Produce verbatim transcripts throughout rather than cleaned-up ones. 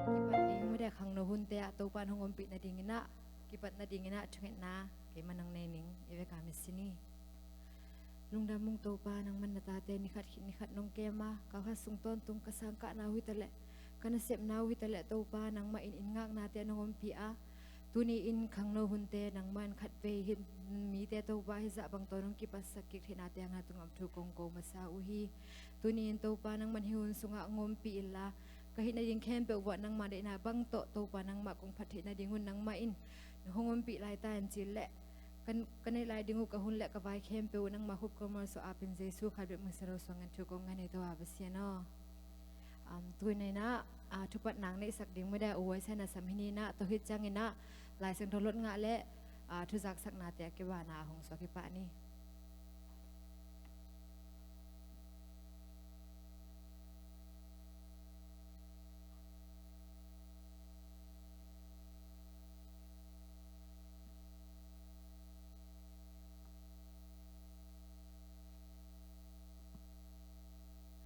Kipat ding, mudek khangno hunte ah Topa in hong ompih nadingin ah, kipat nadingin ah thungetna keimah nang nei ning. I vek a misi ni. Lungdam ung Topa, nangman na tate nikhat khit nikhat nong kem a, kawkhat sung tawntung ka sangkahna uh hi taleh, ka nasepna uh hi taleh Topa, nangmah in in ngaknate nong ompih a, tuni in khangno hunte nangmah in khatvei hih mite Topa hih zah bang tawh nong kipatsak kik theihnate a ngatungah thu kong ko masa uh hi. Tuni in Topa nangman hih hun sungah hong ompih inla, ka hih nading khempeuh uah nangmah deihna bang tawh Topa nangmah kong phat theih nadingun nangmah in hong ompih lai ta in cih leh, ka, ka neih lai ding uh ka hun le ka vai khempeuh uh nangmah khup kong malsuah apin Jesu khat bek min sa lo suangin thu kong ngen hi Topa Pasian aw. Um, tu in ah, ah, thupat nang neihsak ding mudek uh Uai Sai Na Sam hi in ah, tua khit ciangin ah Lai Siangtho lot ngah le, ah, thuzaksaknate a kibana hong suak hi pah ni.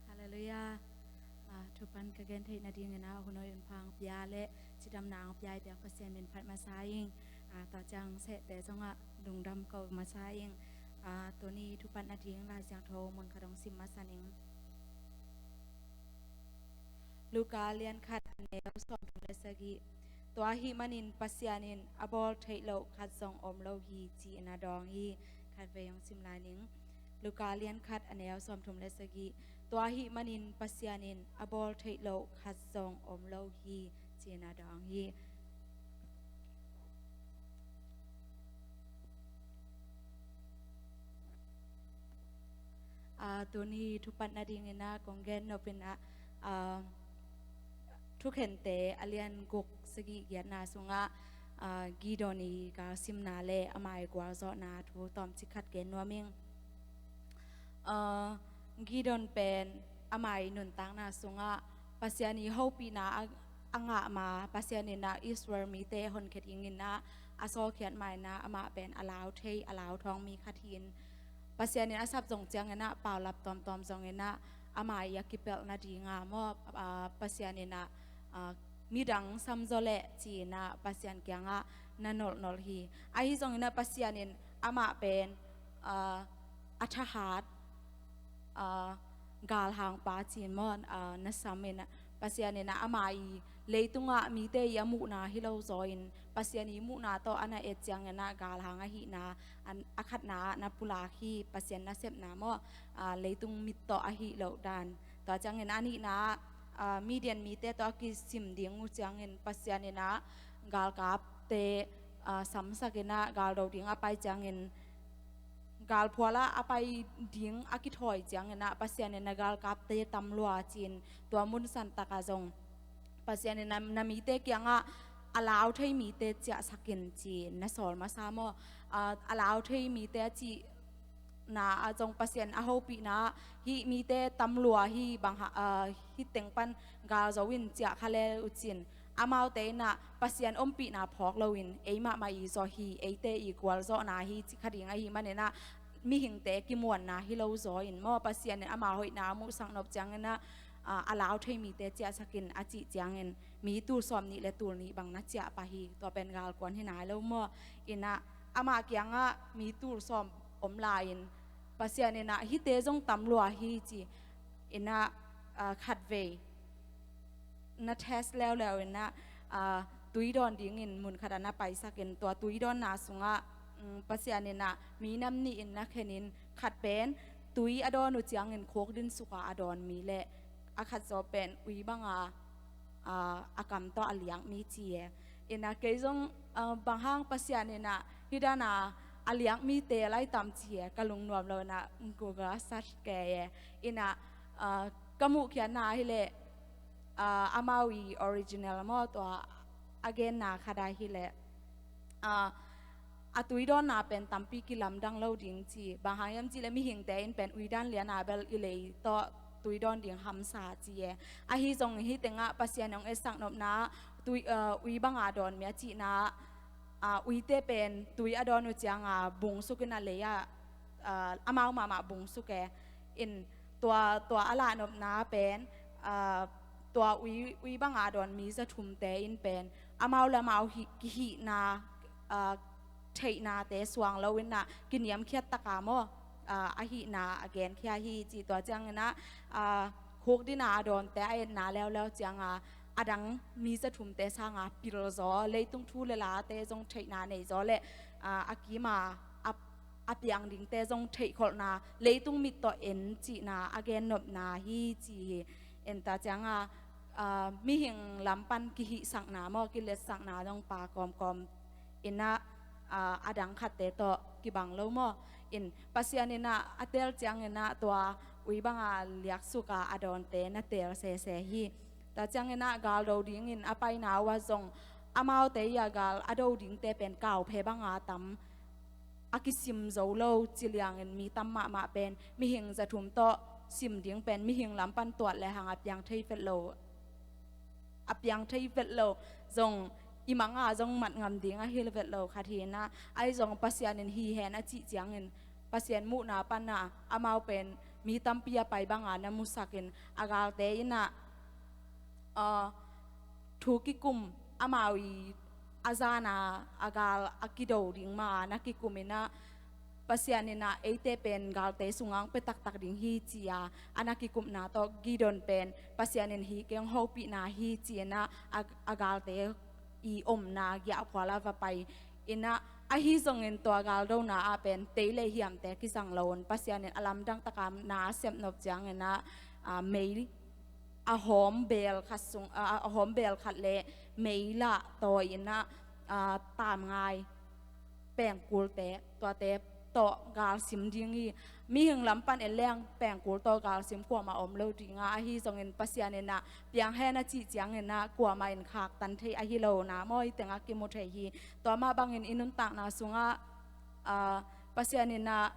Halleluiah. Ah, thupan ka gen theih nadingin ah hun hoih hun pha hong pia le cidamna hong pia i biak Pasian min phat masa ing. Ah, tua ciang sehte zongah lungdam ko masa ing. A, tuni thupatna ding Lai Siangtho mun khat hong sim masa ning. Luka lian khat a neu sawmthum le sagih. Tua ahih manin Pasian in a bawl theih loh khat zong om lo hi, ci-in a dawng hi. Khat vei hong sim lai ning. Luka lian khat a neu sawmthum le sagih. Tua ahih manin Pasian in a bawl theih loh khat zong om lo hi, ci-in a dawng hi. A, tuni thupatna dingin ah kong gen nop in ah, a, Thukhente a lian guk, sagih, giatna sungah, a, Gideon i galsimna le ama i gualzawhna thu tawmcik khat gen nuam ing. A, Gideon pen ama i nuntakna sungah Pasian i hopihna a, a ngah ma, Pasian in ah Israel mite honkhia dingin ah a sawlkhiat ma in ah amah pen a lau thei, a lau thawng mi khat hi-in, Pasian in a sap zong ciangin ah paulap tuamtuam zongin ah ama i a kipelh nadinga maw, a, Pasian in ah, a, midang samzaw leh ci-in ah Pasian kiangah na nolhnolh hi. Ahi zongin ah Pasian in amah pen, a, a thahat, a, galhangpa ci-in maw, a, na sam in ah, Pasian in ah ama i leitungah mite i a muhna hi lo zaw in, Pasian i muhna tawh a na et ciangin ah galhang ahihna a, a khatna ah na pulak hi. Pasian nasepna maw, a, leitung mit tawh ahi loh dan. Tua ciangin a nihna ah, a, Midian mite tawh a kisim ding uh ciangin Pasian in ah galkapte, a, samsak in ah galdo ding a pai ciangin, galphual ah a pai ding a kithawi ciangin ah Pasian in ah galkapte tam lua ci-in, tua mun santak ah zong Pasian in ah na mite kiangah a lau thei mite ciahsak in ci-in na sawl masa maw. A, a lau thei mite a cihna ah zong Pasian a hopihna ah hih mite tam lua hi, bang ha, a, hih teng pan gal zo in ciah kha le uh cin, amaute in ah Pasian ompihna phawk loin ei mahmah i zawh hi, eite i gualzawhna hi, ci kha ding ahih manin ah mihingte kimuanna hi lo zaw in maw, Pasian in ama hoihna a muhsak nop ciangin ah, a, a lau thei mite ciahsak in a cih ciangin mi tul sawm nih le tul nih bang na ciah pah hi. Tua pen galkuan hi nai lo maw. In ah amah kiangah mi tul sawm om lai-in Pasian in ah hihte zong tam lua hi ci. In ah, a, khat vei na test leuleu in ah, a, tui dawn dingin mun khat ah na paisak in, tua tui dawnna sungah, mm, Pasian in ah minam nih in na khen in, khat pen tui a dawn uh ciangin khukdin suk ah a dawn mi le a khat zaw pen ui banga, a, a kam tawh a liak mi ci e. In ah kei zong, a, bang hang Pasian in ah hih dan a a liak mite lai tam ci e, ka lungnuam lo in ah Google search kei e. In ah, a, ka muhkhiatna ah hi leh, a, amau i original maw, tua a genna khat ah hi leh, a, a tui dawnna pen tampi kilamdang lo ding ci. Bang hang hiam cih leh mihingte in pen ui dan lian a bel i lei tawh tui dawn ding hamsa ci e. Ahi zong hih tengah Pasian hong etsak nopna tui, a, ui banga dawn mi a cihna, a, uite pen tui a dawn uh cianga bung suk in a lei ah, a, amau mahmah bung suk e. In tua, tua a lahnopna pen, a, tua ui, ui banga dawn mi za thumte in pen amau le amau hi, kihihna, a, theihnate suang lo in ah kiniamkhiat taka maw, a, ahihna a genkhia hi ci. Tua ciangin ah, a, khukdin a a dawnte a etna leuleu cianga a dang mi za thumte sanga pil zaw, leitung thu le late zong theihna nei zaw le, a, a kima a, a piang dingte zong theihkholhna, leitung mit tawh en cihna a gennopna hi ci hi. En ta cianga, a, mihing lam pan kihihsakna maw, kiletsakna zong pa kawmkawm in ah, a, a dang khatte tawh kibang lo maw. In Pasian in ah a teel ciangin ah tua ui banga liaksuka a dawnte na teel sese hi. Tua ciangin ah gal do dingin a paina uh ah zong amaute i a gal a do dingte pen kauphe banga tam, a kisim zo lo ci liangin mi tam mahmah pen mihing za thum tawh sim ding pen mihing lam pan tuat le hang a piang thei vet lo, a piang thei vet lo, zong i manga zong mat ngam ding a hi vet lo khat hi in ah, ahi zong Pasian in hi hen a cih ciangin Pasian muhna pan ah amau pen mi tampi a pai banga na musakin a galte in ah, a, thu kikum, amau i a zana a gal a kido ding ma na kikum in ah Pasian in ah eite pen galte sungah hong pia taktak ding hi ci-a a na kikupna tawh Gideon pen Pasian in hih kei hong hopihna hi ci-in ah a, a galte i omna giahphual a va pai in ah, ahi zongin tua galdona ah pen tei le hiamte kizang loin Pasian in a lamdang taka na a sepnop ciangin ah, ah, mei a hawm beel khat sung, ah, a hawm beel khat le mei lah tawi in ah, ah, tamngai pengkulte, tuate tawh galsim ding hi. Mihing lam pan en leng pengkul tawh galsim kuamah om lo ding a, ahi zongin Pasian in ah piang hen a cih ciangin ah kuamah in khaktan thei ahi lo na maw, hih tengah kimu thei hi. Tua mah bangin i nuntakna sungah, ah, Pasian in ah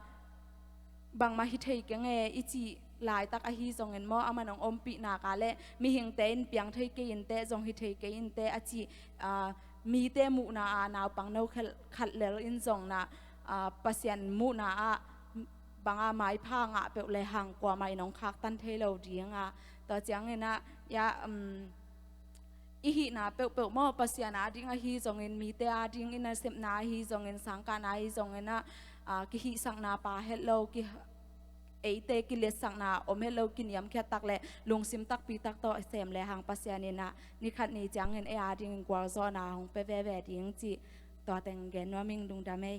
bangmah hi thei keng e i cih laitak ahi zongin maw, aman hong ompih nak leh mihingte in piang thei kei inteh, zong hi thei kei inteh a cih, ah, mite muhna a naupang no khel-, khat lel in zong na, ah, Pasian muhna ah bang a maipha ngah peuh le hang kuamah in hong khaktan thei lo ding a, tua ciangin ah, ya, um, i hihna peuhpeuh maw, Pasian ading ahi zongin, mite ading i nasepna ahi zongin, sangkahna ahi zongin ah, ah, kihihsakna pha het lo, ki, eite kiletsakna om het lo, kiniamkhiat tak le lungsim takpi tak tawh sem le hang Pasian in ah ni khat ni ciangin ei adingin gualzawhna hong pia veve ding cih tua teng gen nuam ing. Lungdam ei.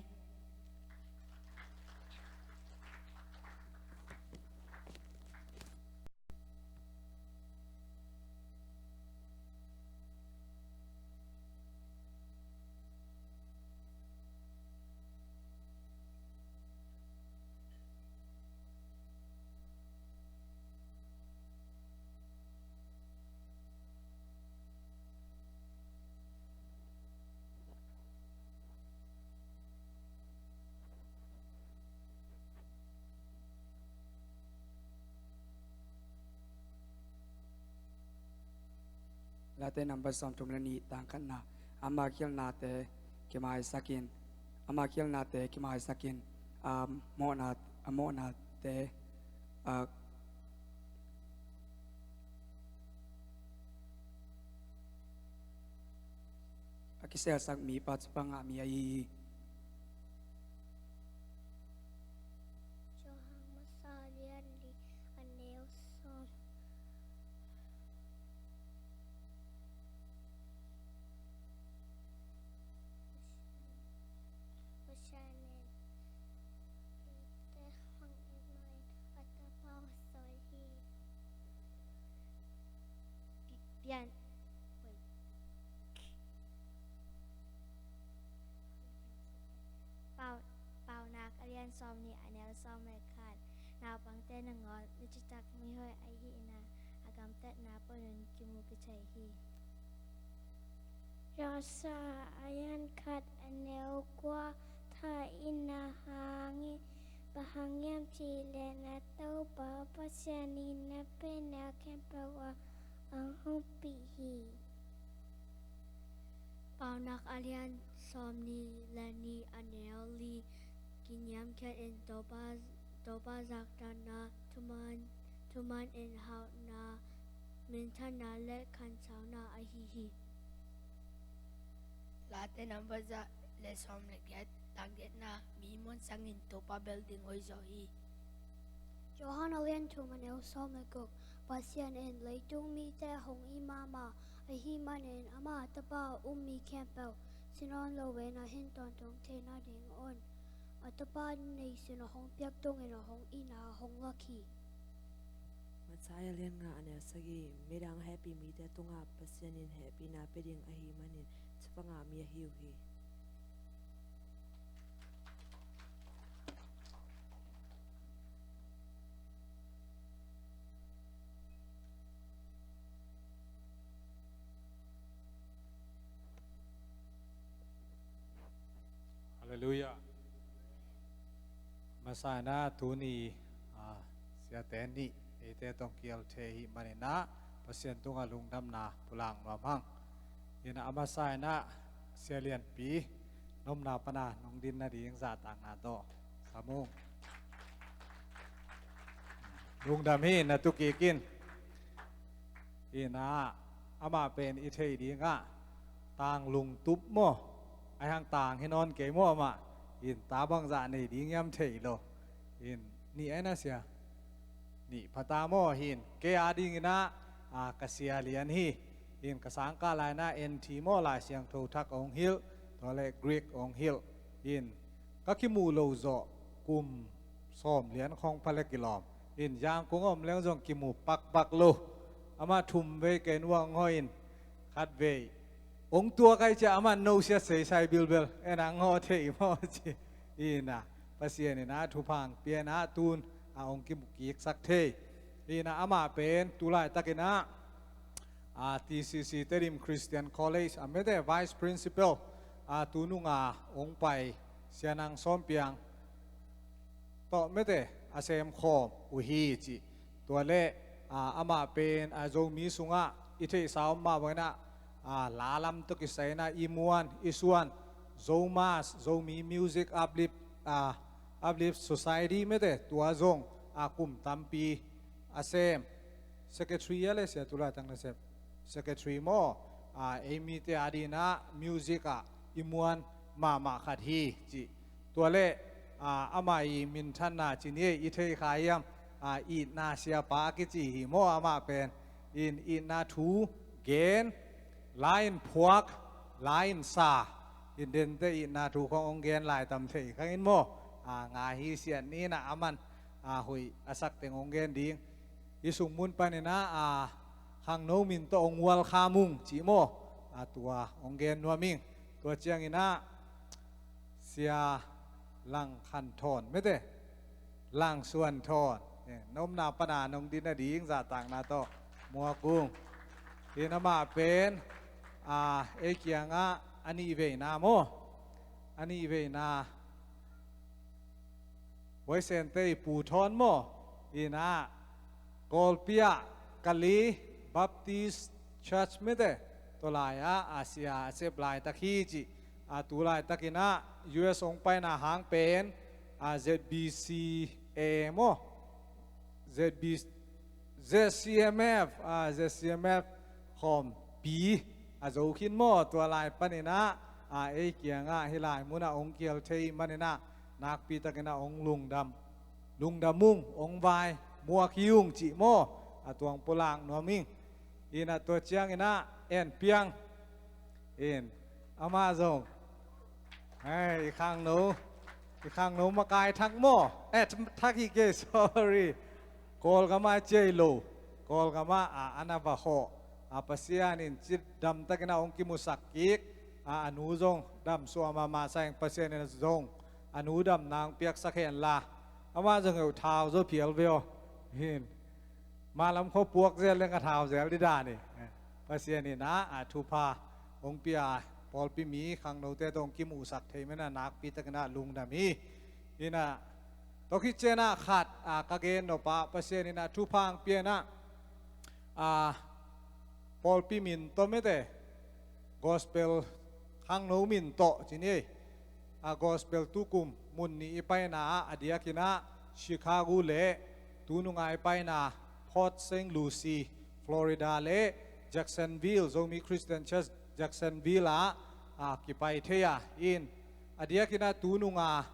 Late number sawmthum le nih, tang khatna. Ama khialhnate kimaisakin, ama khialhnate kimaisakin, a mawhna, a mawhnate, a, a kiselsak mipa thupha ngah mi ahi hi. Johan masa lian li a neu sawm. Pasian in eite hong it manin a Tapa hong sawl hi. Pian. Oi. Pau-, Paunak a lian sawmnih a neu sawm le khat. Naupangte nangawn mi citak mihoih ahihna a gamtatna panun kimu kithei hi. Yahya a lian khat a neu kua. Tha in na hangin, bang hang hiam cih leh na Topa Pasian in na peena khempeuh ah a hong ompih hi. Paunak a lian sawmnih le nih a neu li. Kiniamkhiat in Topa, Topa zaktanna, thuman, thuman in hauhna, minthanna le khansauna ahi hi. Late number za le sawm le giat, tang giatna. Mi muan sangin Topa bel ding hoih zaw hi. Johan a lian thum a neu sawm le guk. Pasian in leitung mite hong it mahmah ahih manin ama Tapa a um mi khempeuh si nawn lo in a hin tawntung theihna dingun a Tapa nei sin a hong piak dongin a hong itna a hong lak hi. Mataia a lian nga a neu sagih. Midang a hehpih mite tungah Pasian in hehpihna pia ding ahih manin thupha ngah mi ahi uh hi. Halleluiah. Masa in ah tuni, ah, siate nih eite tawh kial thei ahih manin ah Pasian tungah lungdamna pulak nuam hang. In ah a masa in ah Sia Lianpi, nopna pan a nong din nading zahtakna tawh sam ung. Lungdam hi, na tu kik in. In ah amah pen i theih dingah tang lungtup maw, ahih hang tang hi nawn kei maw amah. In ta bangzah nei ding hiam thei lo. In nih ahi na sia. Nih pha ta maw hin. Kei a dingin ah, a, ka sia lian hi. In ka sangkah lai-in ah N T maw Lai Siangtho Thak hong hilh. Tua leh Greek hong hilh. In ka kimuh loh zawh kum sawm lian khawng pha leh kilawm. In Yangon a om leng zong kimu pakpak lo. Amah thum vei ken uang hawh in khat vei hong tuak ai ciah amah no siat seisai bilbel. En ang hawh thei maw ci. In ah Pasian in ah thupha hong pia in ah tun ah hong kimu kiksak thei. In ah amah pen tu laitakin ah, a, T C C Tedim Christian College a mete Vice Principal, a, tu nunga hong pai Sia Nang Sawm Piang tawh mete a sem khawm uh hi ci. Tua leh, a, amah pen, a, Zomi sungah i theihsa om mah bangin ah, a, la lam tawh kisai in ah i muan i suan Zomas, Zomi Music Uplift, a, Uplift Society mete tua zong, a, kum tampi a sem. Secretary a leh sia tu laitak na sem. Secretary maw, a, ei mite a dingin ah music ah i muan mahmah khat hi ci. Tua leh, a, amah i minthanna ci ni ei i thei kha hiam, a, itna siapa a kici hi maw amah pen. In itna thu gen, la in phuak, la in sa. In dente itna thu khawng hong gen lai tam thei khang in maw. A, nga hi siat ni in ah aman, a, hoih a sak teng hong gen ding. Hih sung mun panin ah, a, khangno min tawh hong welcome ung cih maw. A, tua hong gen nuam ing. Tua ciangin ah Sia Lang Khan Thawn mete Lang Suan Thawn, eh, na omna pana nong din a ding zahtakna tawh muak ung. In amah pen, a, ei kiangah a nih veina maw. A nih veina Huaisen tei Pu Thawn maw. In ah Kawlpi ah Kali Baptist Church mete tua lai ah a sia a sep laitak hi ci. A, tu laitakin ah U S hong paina hang pen, a, Z B C A maw. Z B, Z C M F, a, Z C M F khawmpi a zo khin maw. Tua lai panin ah, a, ei kiangah hih lai munah hong kihel thei manin ah nakpi takin ah hong lungdam, lungdam ung, hong vai muak hi ung cih maw. A, tua hong pulak nuam ing. In ah tua ciangin ah En Piang in amah zong, ai, i khangno, i khangno makai thak maw. Eh, thak hi kei, sorry. Kawlgam ah ciai lo. Kawlgam ah, a, a na va hawh. A, Pasian in cidam takin ah hong kimusak kik. A, a nu zong dam suah mahmah sa ing, Pasian in zong a nu damna hong piaksak hen la. Amah zong heuh thau zaw phial ve aw. Hin. Malam khuapuak zel leng a thau zel ding dan hi. Pasian in ah, a, thupha hong pia, pawlpi mi khangnote tawh hong kimuhsak thei manin ah nakpi takin ah lungdam hi. In ah tua khit ciangin ah khat, a, ka gen nop ah Pasian in ah thupha hong pia in ah, a, pawlpi min tawh mete Gospel khangno min tawh ci ni. A, Gospel tukum mun nih i paina ah a diakin ah Chicago le tununga i paina Port Saint Lucie, Florida le Jacksonville, Zomi Christian Church Jacksonville ah, a, kipai thei a in a diakin ah tununga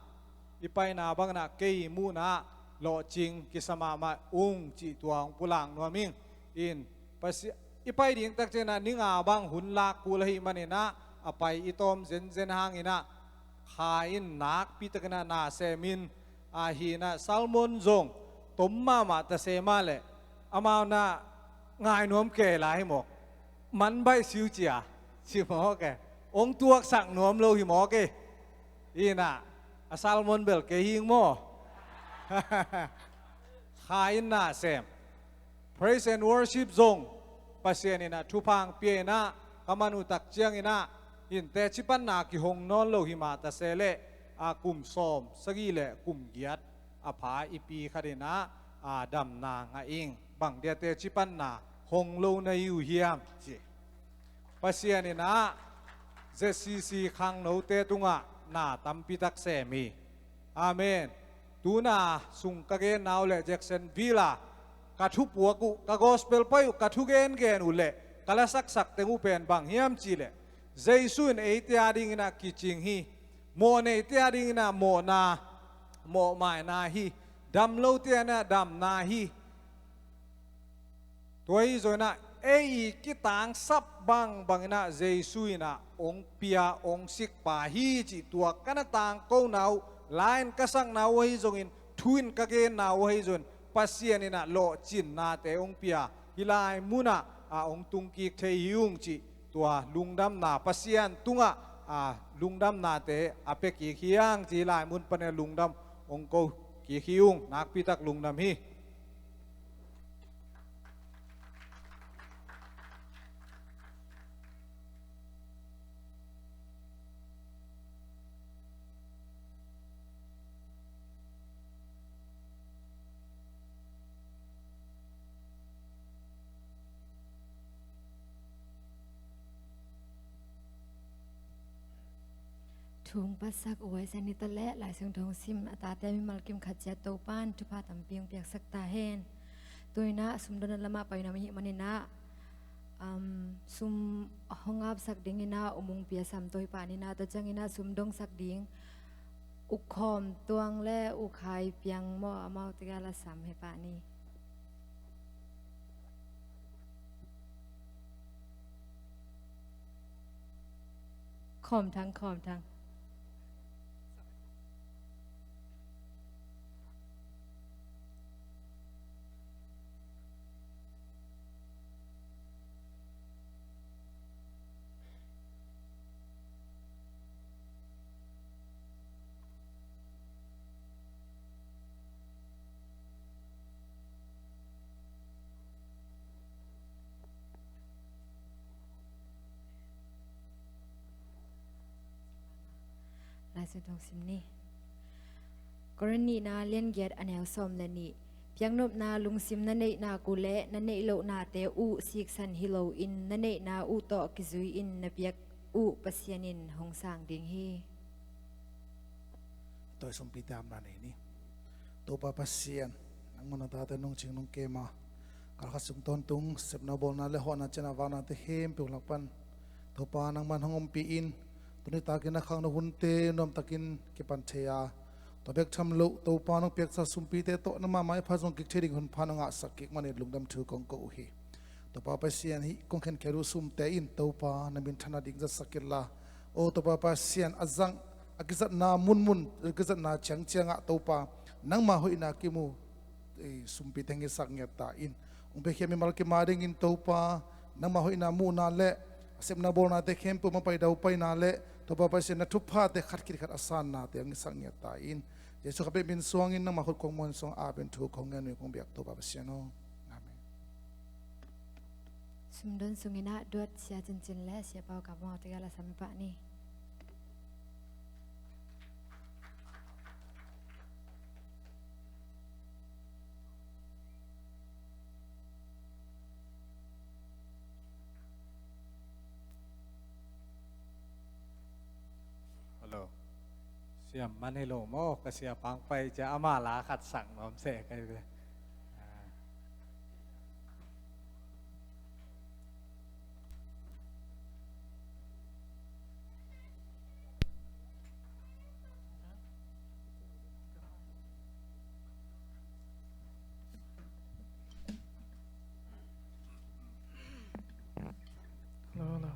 i paina bangin ah kei muhna lawhcing kisa mahmah ung cih tua hong pulak nuam ing. In Pasi-, i pai ding tak ciangin ah ni nga bang hun lak kul ahih manin ah a pai i tawm zenzen hangin ah kha in nakpi takin ah na sem in, ahi in ah salmon zong tom mahmah ta se mah leh amau na ngai nuam kei lai hi mawk. Man baih siu cia ci mawk e. Hong tuaksak nuam lo hi mawk e. In ah a salmon bel kei hing maw. Kha in na sem. Praise and worship zong Pasian in ah thupha hong pia in ah ka man uh tak ciangin ah in teci panna kihong nawn lo hi mah ta se leh a kum sawm sagih le kum giat a pha i pi khat in ah, a, damna ngah ing. Bang dia teci panna hong lo na hi uh hiam ci. Pasian in ah Z C C khangnote tungah na tampi tak sem hi. Amen. Tuna sung ka genna uh leh Jacksonville ah ka thupuak uh, ka gospel pai uh, ka thugengen uh leh ka lasaksak teng uh pen bang hiam cih leh Jesu in eite a dingin ah kicing hi. Mawh neite a dingin ah mawhna, mawhmaina hi. Dam lote a dingin ah damna hi. Tua hi zongin ah ei i kitangsap bangbangin ah Jesu in ah hong pia, hong sikpa hi cih tua ka na tangkona uh, la-in ka sakna uh ahi zongin, thu-in ka genna uh ahi zongin, Pasian in ah lawhcinnate hong pia, hih lai munah a hong tungkik thei hi ung cih tua lungdamna, Pasian tungah a lungdamnate a pia kik hi hang cih hih lai mun panin ah lungdam hong ko kik hi ung. Nakpitak lungdam hi. Thu hong patsak U S A ni ta leh Lai Siangtho hong sim a tate mimal kim khat ciat Topa'n thupha tampi hong piaksak ta hen. Tu-in ah sumdonna lamah pai nuam i hih manin ah, um, sum hong apsak dingin ah U Mung Pia Sam tawh hi pah ni. Na tua ciangin ah sum dongsak ding U Khawm Tuang le U Khai Piang maw, amau tegel a sam hi pah ni. Khawm Thang, Khawm Thang. Lai Siangtho sim ni. Korin nihna lian giat a neu sawm le nih. Piaknopna lungsim na neih nak uh le na neih lohnate uh siksan hi loin na neihna uh tawh kizui-in na biak uh Pasian in hong sang ding hi. Tua i sumpite amna nei ni. Topa Pasian, nangmah na tate nungcing nungkem a, kalkhat sung tawntung sepna bawlna le hawhna ciangin a vaknate khempeuh lak pan Topa nangman hong ompih in, tuni takin a khakna hunte nuamtakin kipan thei a, tua bek tham loh Topa nong piaksa sumpite tawh nangmah maipha zong kik thei ding hunpha na ngahsak kik manin lungdam thu kong ko uh hi. Topa Pasian, hih kong khenkhia uh sumte in Topa na minthanna ding zatsak inla, aw Topa Pasian, a zang, a kizatna munmun, a kizatna ciangciangah Topa nangma hoihna kimu, eh, sumpite hong hisak ngiat ta in. Hong piakhia mimal kim a dingin Topa nangma hoihna muhna le a sepna bawlnate khempeuh mapai daupaina le Topa Pasian na thuphate khat khit khat a sannate hong hisak ngiat ta in. Jesu Khazih min suangin nangma khut kong muan suang a pen thu kong ngen uh hi kong biak Topa Pasian aw. Amen. Sumdon sungin ah Duat Sia Cincin le Sia Pau Kap amau tegel a sam hi pah ni. Hello. Siam man hi lo maw, ka sia pangpai cia ama la khat sak nuam seh ka hi ve. Ah. Hello, hello.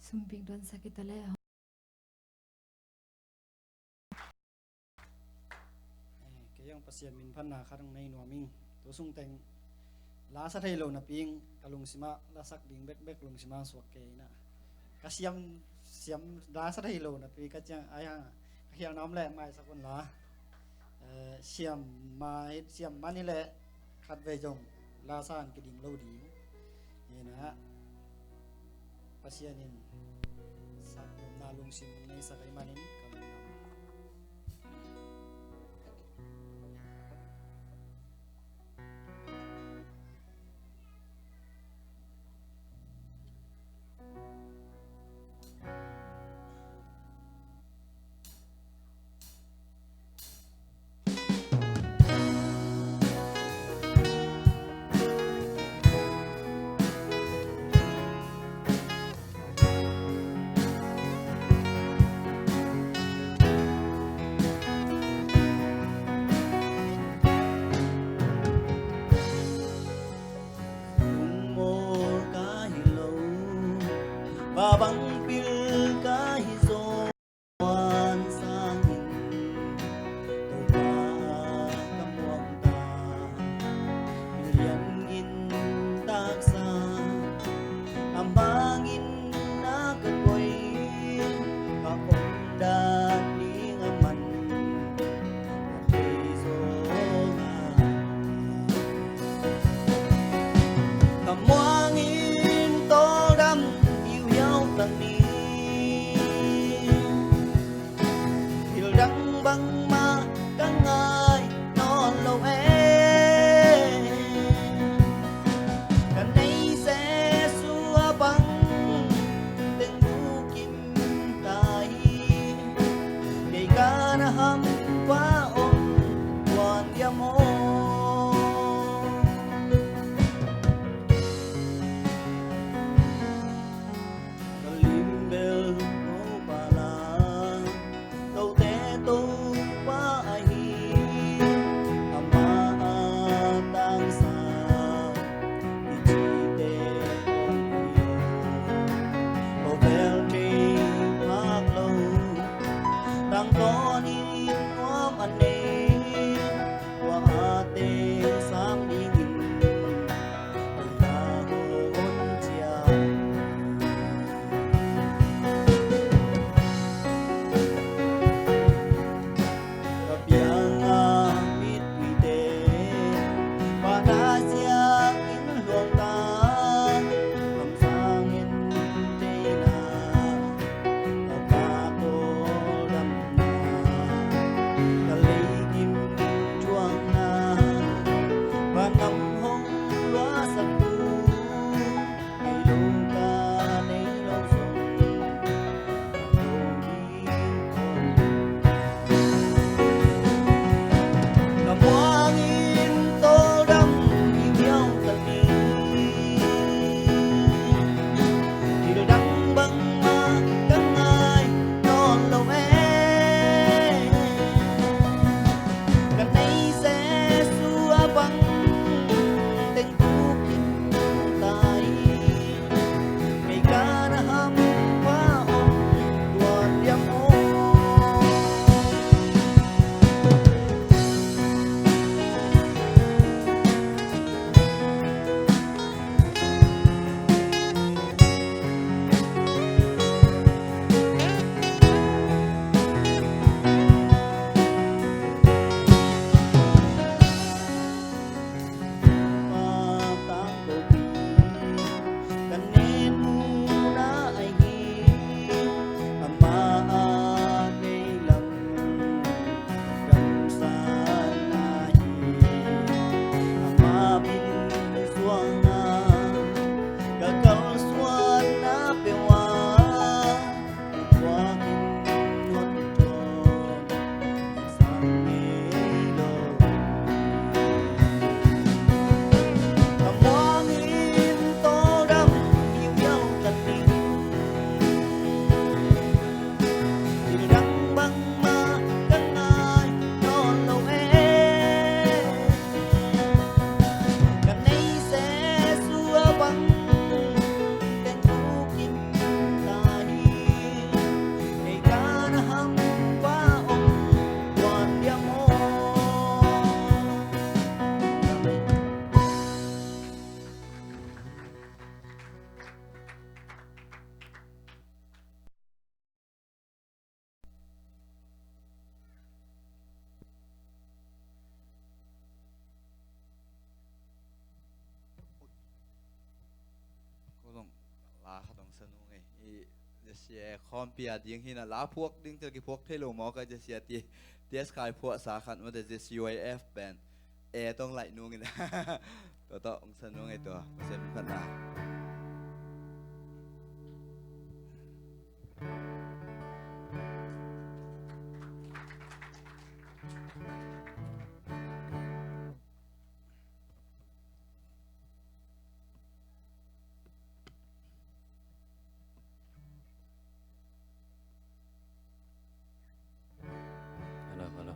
Sumpik duansak hi ta leh. Eh, kei zong Pasian min phatna khat hong nei nuam ing. Tu sung teng la sa thei lo napi in ka lungsim ah lasak ding bekbek lungsim ah suak kei na. Ka siam, siam la sa thei lo napi ka ciang ai hang ka khial na om leh maisak un la. Eh, siam mai, siam man hi leh khatvei zong la sa in kiding lo ding. Hi na, Pasian in sak lomna lungsim hong neisak ahih manin ka lungdam. Lungmuang ka hi lo, va bang pil ka hi zaw. Tuan sangin Topa ka muang ta, liangin taksa a mangin na ka koih, ka omdan ding a man a thei zaw a, ka muangin tawldam hiuhiau ta ni. Thil dang bangmah ka ngai nawn lo e. Jessie khawmpi a ding hi na, la phuak ding tel kiphuak thei lo maw ka Jessie a ti. T S Khai phuahsa khat mawte Jessie Y F pen e tong laih nungin tua tawh hong sa nung ei tua Pasian min phatna. Hello, hello.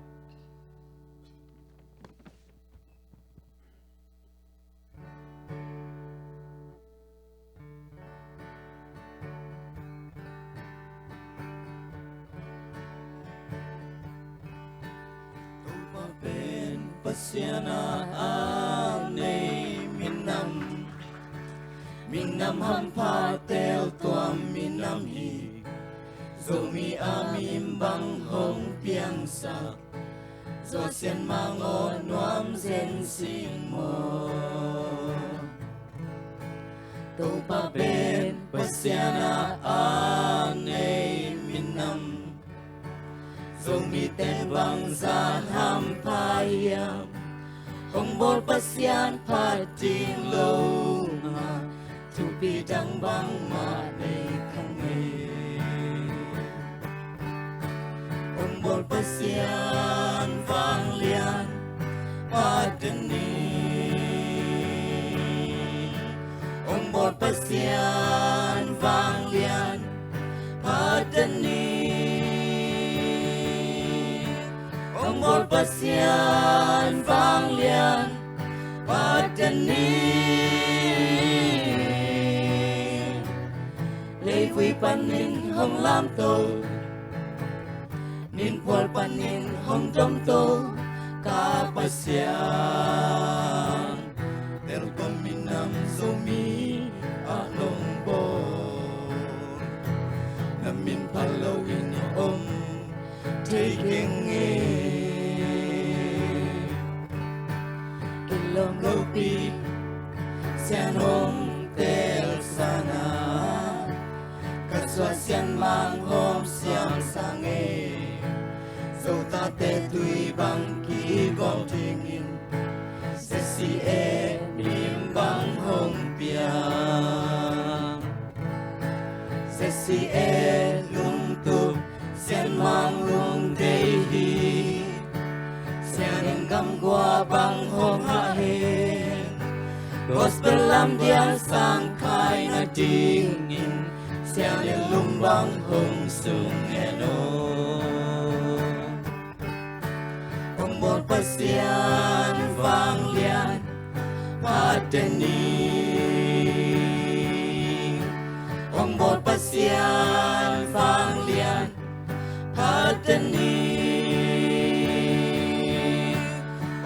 Topa pen Pasian a, a nei minam, minam hampha teltuam minam hi. Zomi a min bang hong piangsak, Zo Sian Mang aw nuam zen sing maw. Topa pen Pasian a, a nei minam, Zomite bangzah hampha hiam? Hong bawl Pasian phat ding lo mah, thupi dang bangmah nei kha ngei. Hong bawl Pasian vanglian phat den ni. Hong bawl Pasian vanglian phat den ni. Hong bawl Pasian vanglian phat den ni. Leivui panin hong lamto, ninphual panin hong domto ka Pasian, teltuam minam Zomi ah nong bawl, na min phallo in om thei keng e. Kilawm lopi Sian hong tel sana, ka suah Sian Mang hong siam sang e. Zotate tui bang kigawl dingin Z C A min bang hong piang. Z C A lungtup Sian Mang lungdei hi. Sian in gamgua bang hong hah hen, gospel lamdial sang khai nadingin Sian in lum bang hong sung hen aw. Hong bawl Pasian vanglian phat den ni. Hong bawl Pasian vanglian phat den ni.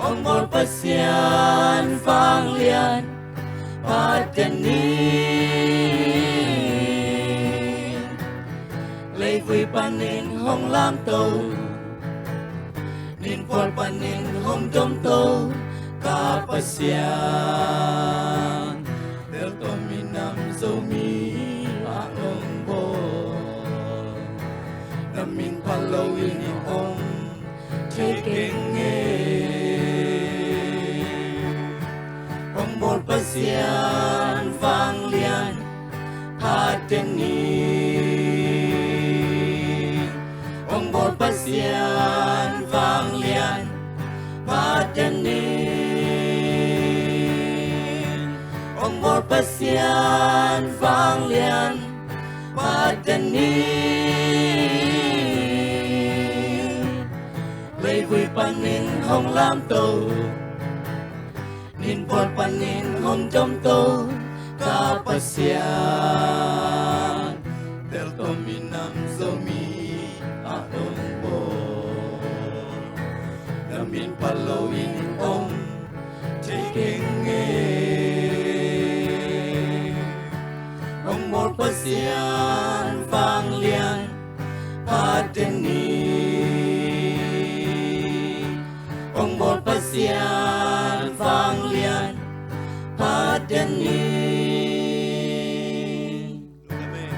Hong bawl Pasian vanglian phat den ni. Leivui panin hong lamto, ninphual panin hong domto ka Pasian, teltuam minam Zomi ah nong bawl, na min phallo in om thei keng e. Hong bawl Pasian vanglian phat den ni. Hong bawl Pasian vanglian phat den ni. Hong bawl Pasian vanglian phat den ni. Leivui panin hong lamto, ninphual panin hong domto ka Pasian, teltuam minam Zomi ah nong bawl, na min phallo in om thei keng e. Hong bawl Pasian vanglian phat den ni. Hong bawl Pasian vanglian phat den ni. Amen.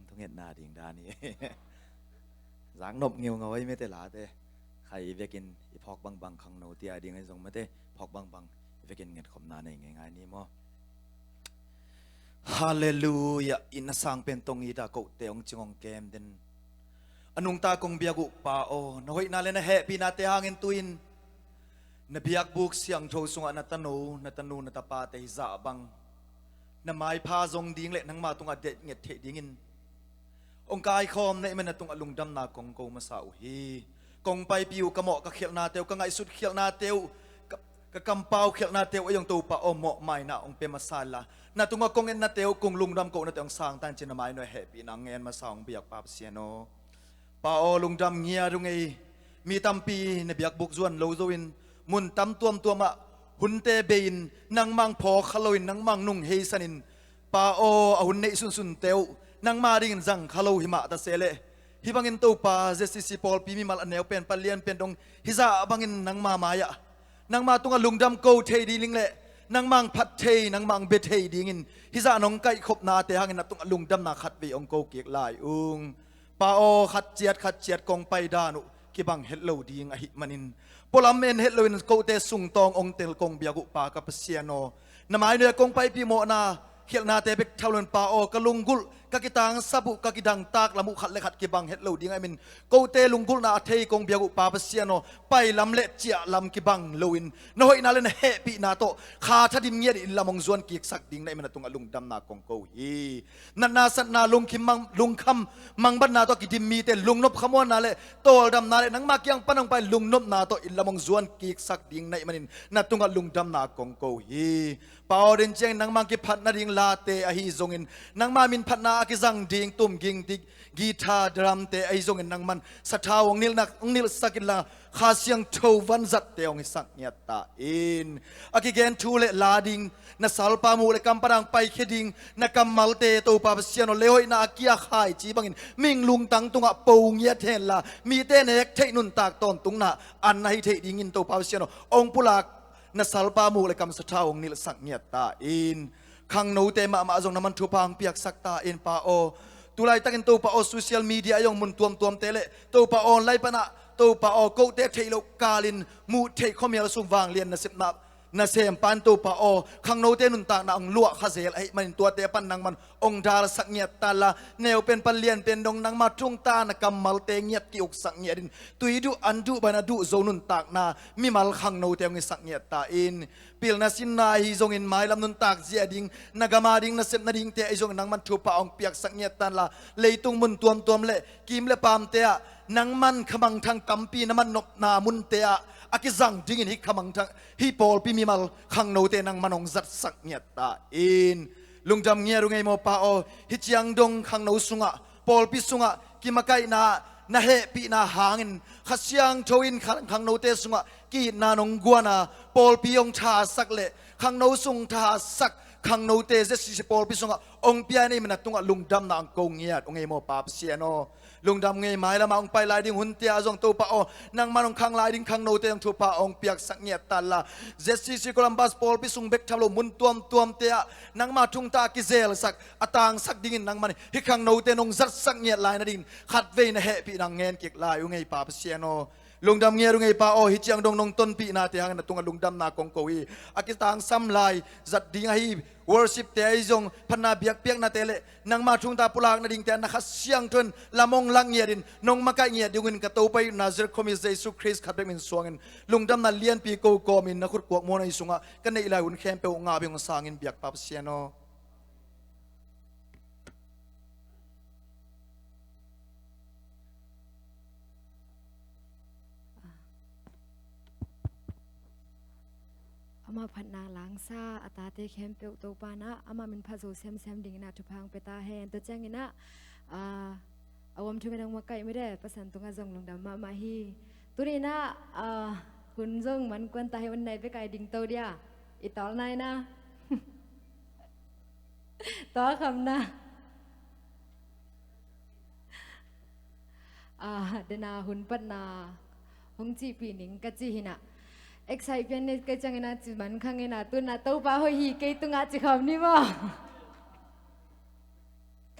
Thungetna ding dan hi. Zaknop ngeungau ei mete late. Khai i vekin i phawk bangbang khangno tia ding ei zong mete phawk bangbang i vekin ngetkhopna nei ngeingai ni maw? Halleluia. Inn a sang pen tong ita kohte hong cing hong kem den. A nungta kong biak uh Pa aw, na hoihna le na hehpihnate hangin tu-in na biakbuk siangtho sungah na tano, na tanu, na tapate hizah bang na maipha zong ding le nangma tungah deih nget theih dingin hong kaikhawm na hih manin na tungah lungdamna kong ko masa uh hi. Kong paipih uh, ka mawh ka khialhnate uh, ka ngaihsut khialhnate uh, ka, ka kampau khialhnate uh ei zong Topa aw, mawhmaina hong pia masa inla, na tungah kong etnate uh, kong lungdam kohnate uh hong sangtan cin na mai nuai hehpihna ngen masa hong biak Pa Pasian aw. Pa aw, lungdam ngiat ung ei. Mi tampi na biakbuk zuan lo zo-in mun tam tuamtuamah hunte bei-in nangmang phawk kha loin nangmang nung heisanin, Pa aw, a hun neih sunsunte uh nangma dingin zang kha lo hi mah ta se leh, hih bangin Topa, Z C C pawlpi mimal a neu pen, palian pen dong hizah bangin nangma mai-ah nangma tungah lungdam ko thei ding le nangmang phat thei, nangmang bia thei dingin hizah nong kaihkhopnate hangin na tungah lungdamna khatvei hong ko kik lai ung. Pa aw, khat ciat khat ciat kong pai dan uh kibang het lo ding ahih manin, pualam en het loin kote sungtawng hong tel kong biak uh Pa ka Pasian aw, na mai nuai kong paipih mawhna khialhnate bek tham loin Pa aw, ka lunggulh, ka kitangsap uh, ka kidangtak lam uh khat le khat kibang het lo ding ahih manin, kote lunggulhna a thei kong biak uh Pa Pasian aw, pailam le ciahlam kibang loin na hoihna le na hehpihna tawh kha thadim ngiat inn lam hong zuan kiksak ding na hih manin na tungah lungdamna kong ko hi. Natna satna, lungkhim mang, lungkham mangbatna tawh kidim mite lungnop khamuanna le tawldamna le nangma kiang pan hong pai lungnopna tawh inn lam hong zuan kiksak ding na hih manin na tungah lungdamna kong ko hi. Pa aw, den ciangin nangmang kiphat nading late ahi zongin, nangma min phatna a kizang ding tum ging dik guitar drum te ahi zongin nangman sathau hong nilhnak, hong nilhsak inla, Kha Siangtho vanzatte hong hisak ngiat ta in. A kigen thu le la ding, na salpa muh le kam pan hong paikhia ding na kammalte Topa Pasian aw, leihoihna a kia khaici bangin ming lungtang tungah po ngiat henla, mite nek theih nuntak tawntungna an na hi theih dingin Topa Pasian aw, hong pulak na salpa muh le kam sathau hong nilhsak ngiat ta in. Khangnote mahmah zong nangman thupha hong piaksak ta in Pa aw. Tulaitakin Topa aw, social media a zong mun tuamtuamte le Topa aw, online panah Topa aw, kote theih loh kalin muh theih khuamial sung vanglian nasepna nasem pan Topa aw, khangnote nuntakna hong luah kha zel ahih manin tuate pan nangman hong dalsak ngiat ta la, neu pen pan lian pen dong nangma thungta na kammalte ngiat ki-uksak ngiat in, tui duh an duh ban a duh zo nuntakna mimal khangnote hong hisak ngiat ta in. Pilna sinna ahi zongin mailam nuntak zia ding, na gam a ding, nasep nadingte ahi zongin nangman thupha hong piaksak ngiat ta la, leitung mun tuamtuam le kim le pamte ah nangman khamangthang tampi na mannopna munte ah a kizang dingin hih khamangthang, hih pawlpi mimal khangnote nangman hong zatsak ngiat ta in. Lungdam ngiat ung ei maw Pa aw, hih ciang dong khangno sungah, pawlpi sungah kimakaihna na hehpihna hangin Kha Siangtho in kha-, khangnote sungah ki-itna nong guana, pawlpi hong thasak le khangno sung thasak khangnote Z C C pawlpi sungah hong pia in ei manin na tungah lungdamna hong ko ngiat ung ei maw Pa Pasian aw. Lungdam ung ei, mailamah hong pai lai ding hunte ah zong Topa aw, nangman hong khang lai ding khangnote hong thupha hong piaksak ngiat ta la, Z C C Columbus pawlpi sung bek tham lo mun tuamtuamte ah nangma thungta a kizelsak, a tangsak dingin nangman hih khangnote nong zatsak ngiat lai nadingin khatvei na hehpihna ngen kik lai ung ei Pa Pasian aw. Lungdam ngiat ung ei Pa aw, hih ciang dong nong tonpihnate hangin na tungah lungdamna kong ko hi. A kitangsam lai zat ding ahi worship te ahi zong, phatna biakpiaknate le nangma thungta pulak nadingte ah na Kha Siangtho in lam hong lak ngiat in nong makaih ngiat ding un ka Topa i Nazareth khuami Jesu Khrist khat bek min suangin lungdamna lianpi ko kawmin na khutkuak muan ahi sungah ka neih lai hun khempeuh ngah beng hong sangin biak Pa Pasian aw. Ama phatna langsa a tate khempeuh Topa in ah ama min phat zo semsem dingin ah thupha hong pia ta hen. Tua ciangin ah, ah, a uam thum in hong makaih mite pasan tungah zong lungdam mahmah hi. Tuni in ah, ah, hun zong man kuan ta hi, hun nai bek a i dingto dia, i tawlna in ah. Tua khamna. Ah, dena hun patna hong cihpih ning ka ci hi in ah. Excite pian ni kei ciangin ah ci man khang in ah, tu in ah Topa hoih hi kei tungah ci khawm ni maw?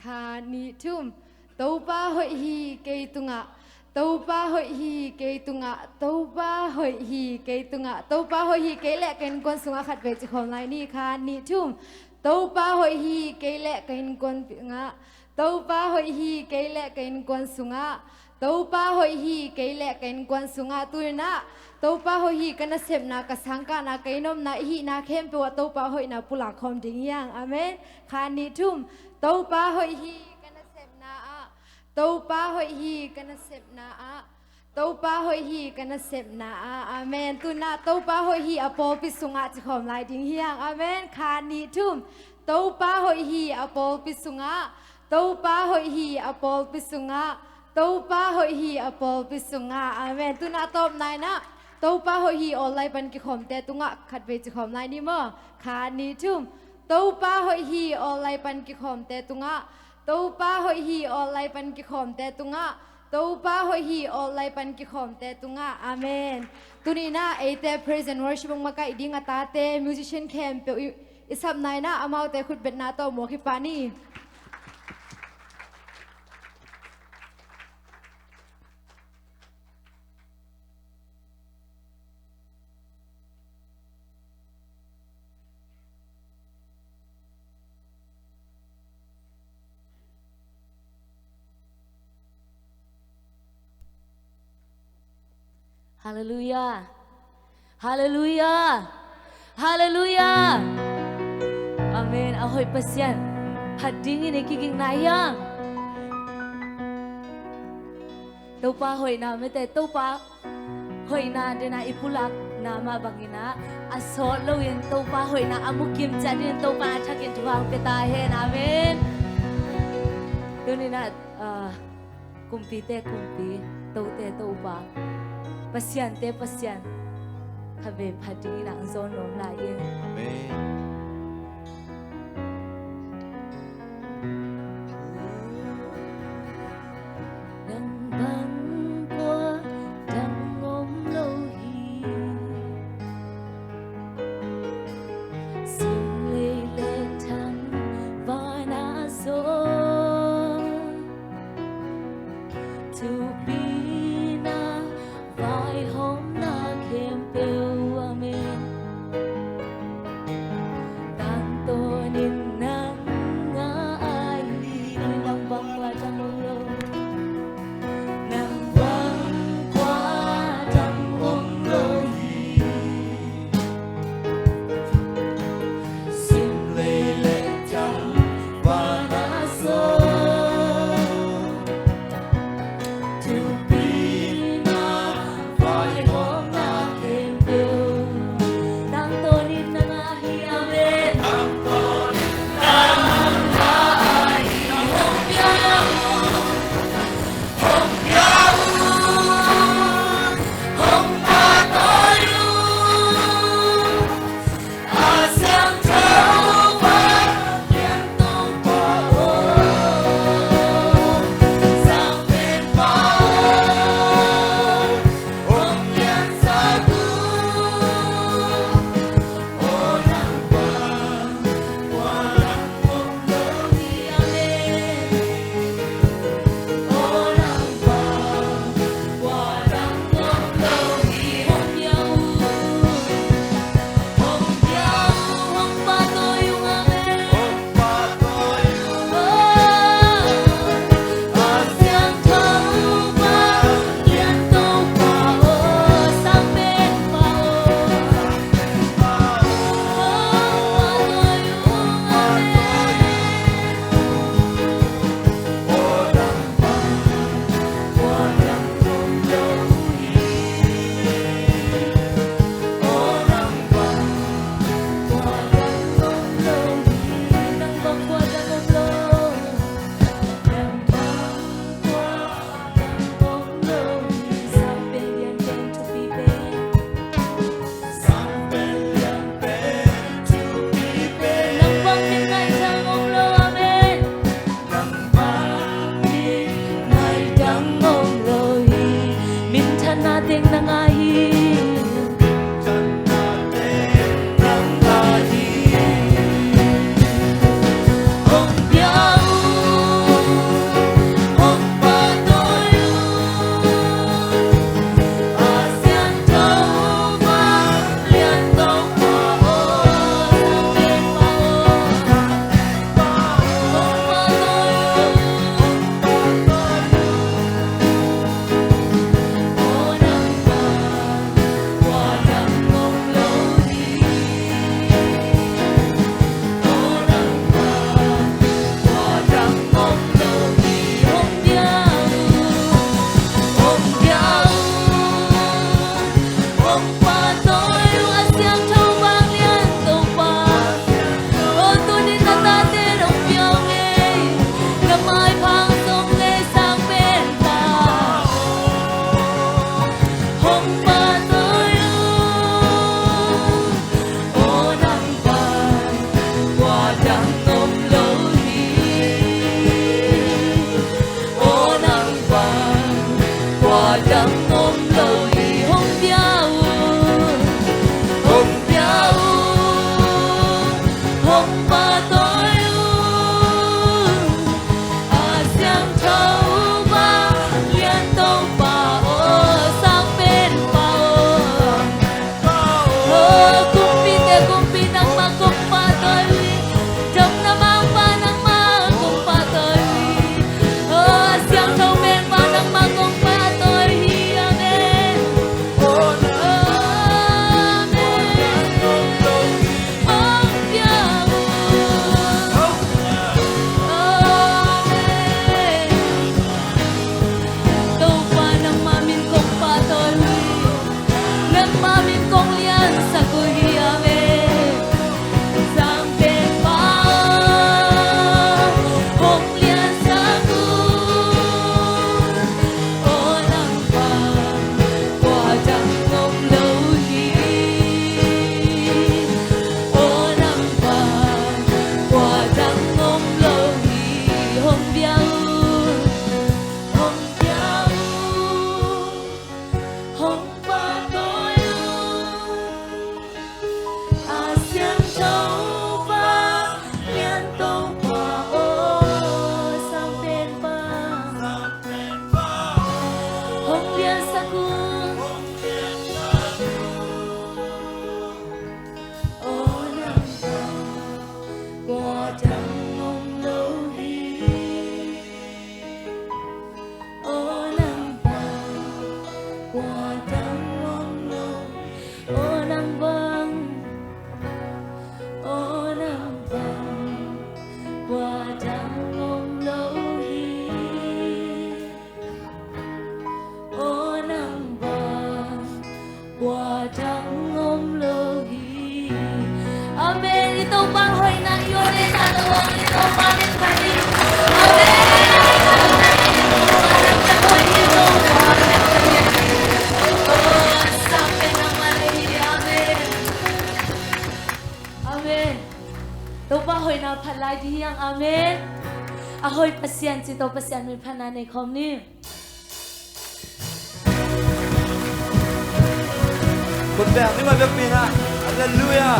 Khat, nih, thum. Topa hoih hi kei tungah, Topa hoih hi kei tungah, Topa hoih hi kei tungah, Topa hoih hi kei leh ka innkuan sungah khatvei ci khawm lai ni. Khat, nih, thum. Topa hoih hi kei leh ka innkuan sungah, Topa hoih hi kei leh ka innkuan sungah, Topa hoih hi kei leh ka innkuan sungah. Tuninah Topa hoih hi ka nasepna, ka sangkahna, ka inn omna, i hihna khempeuh ah Topa hoihna pulak khawm ding hi hang. Amen. Khat, nih, thum. Topa hoih hi ka nasepna ah, Topa hoih hi ka nasepna ah, Topa hoih hi ka nasepna ah. Amen. Tuninah Topa hoih hi a pawlpi sungah ci khawm lai ding hi hang. Amen. Khat, nih, thum. Topa hoih hi a pawlpi sungah, Topa hoih hi a pawlpi sungah, Topa hoih hi a pawlpi sungah. Amen. Tuninah tawpna inah Topa hoih hi online pan kikhawmte tungah khatvei ci khawm lai ni maw. Khat, nih, thum. Topa hoih hi online pan kikhawmte tungah, Topa hoih hi online pan kikhawmte tungah, Topa hoih hi online pan kikhawmte tungah. Amen. Tuninah eite praise and worship hong makaih ding a tate, musician khempeuh i, i sapna inah amaute khutbetna tawh muak hi pah ni. Halleluiah. Halleluiah. Halleluiah. Amen. A hoih Pasian phat dingin i kiging nai hiam? Topa hoihna mite, Topa hoihna dena i pulakna mah banginah a sawt loin Topa hoihna a mukim ciat dingin Topa a thakin thupha hong pia ta hen. Amen. Tuninah, ah, kumpite kumpi, tote Topa, pasiante Pasian khatvei phat dingin ah hong zawn nuam lai in. Amen. Nang bang kua dang om lo hi. Sim lei le thang vana zaw, thupina vaihawmna khempeuh, amen, tangtawnin nang a ahi. Nang bang kua dang om lo, nang bang kua dang om lo hi. Sim lei le thang vana zaw, thupina vaihawmna khempeuh, tangtawnin nang a hi. Amen. Nang bang min ngaih dang om lo, amen. Nang bang min ngaih dang om lo hi. Minthanna teng nang a hi. Minthanna teng nang a hi. Hong pia uh. Dang om lo hi, hong pia un, hong pia un, hong pahtawi un. A siangtho, vanglian Topa aw, sangpenpa aw. Oh, kumpite kumpi, nangmah kong pahtawi uh hi. Dopna Mangpa, nangmah kong pahtawi uh hi. Oh, siangtho Mengpa, nangmah kong pahtawi uh hi. Amen. Amen. Hong pia uh. Amen. Topa, nangmah min kong pahtawi uh hi. Nangmah min kong liansak uh hi. Amen. Sangpenpa aw, hong liansak un. Aw nang bang kua dang om lo hi. Aw nang bang kua dang om lo hi. Hong pia un, hong pia un, hong pahtawi un. A siangtho, vanglian Topa aw, sangpenpa, hong liansak un. Aw nang bang kua dang om lo hi. Aw nang bang kua dang om lo hi. Aw nang bang, aw nang bang kua dang om lo hi. Aw nang bang kua dang om lo hi. Amen. I Topa hoihna i aw le na lo ang i Topa min phat hi. Amen. Aw, sang pen nangmah le hi. Amen. Amen. Topa hoihna phat lai ding hi hang. Amen. A hoih Pasian ci Topa Pasian min phatna nei khawm ni. Khut beng ni, mai biakpi na. Halleluia.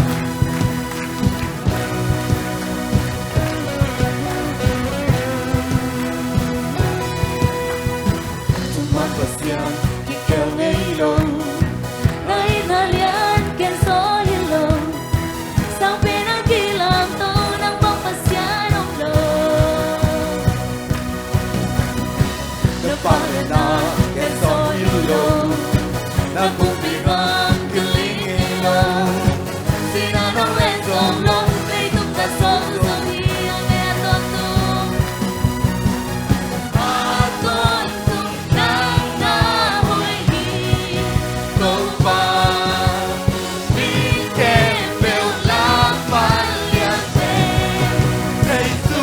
Thuman Pasian kikhel ngei lo, na itna lian ken zaw hi lo. Sang pen a kilamto, nang bang Pasian om lo. Na panglena ken zaw hi lo, na kumpi bang kiling hi lo. Sihna nong len zong lo, leitung ka zong zong hi. Amen. A tawntung, a tawntung nang na hoih hi, Topa. Mi khempeuh lak pan lian pen, hei, tu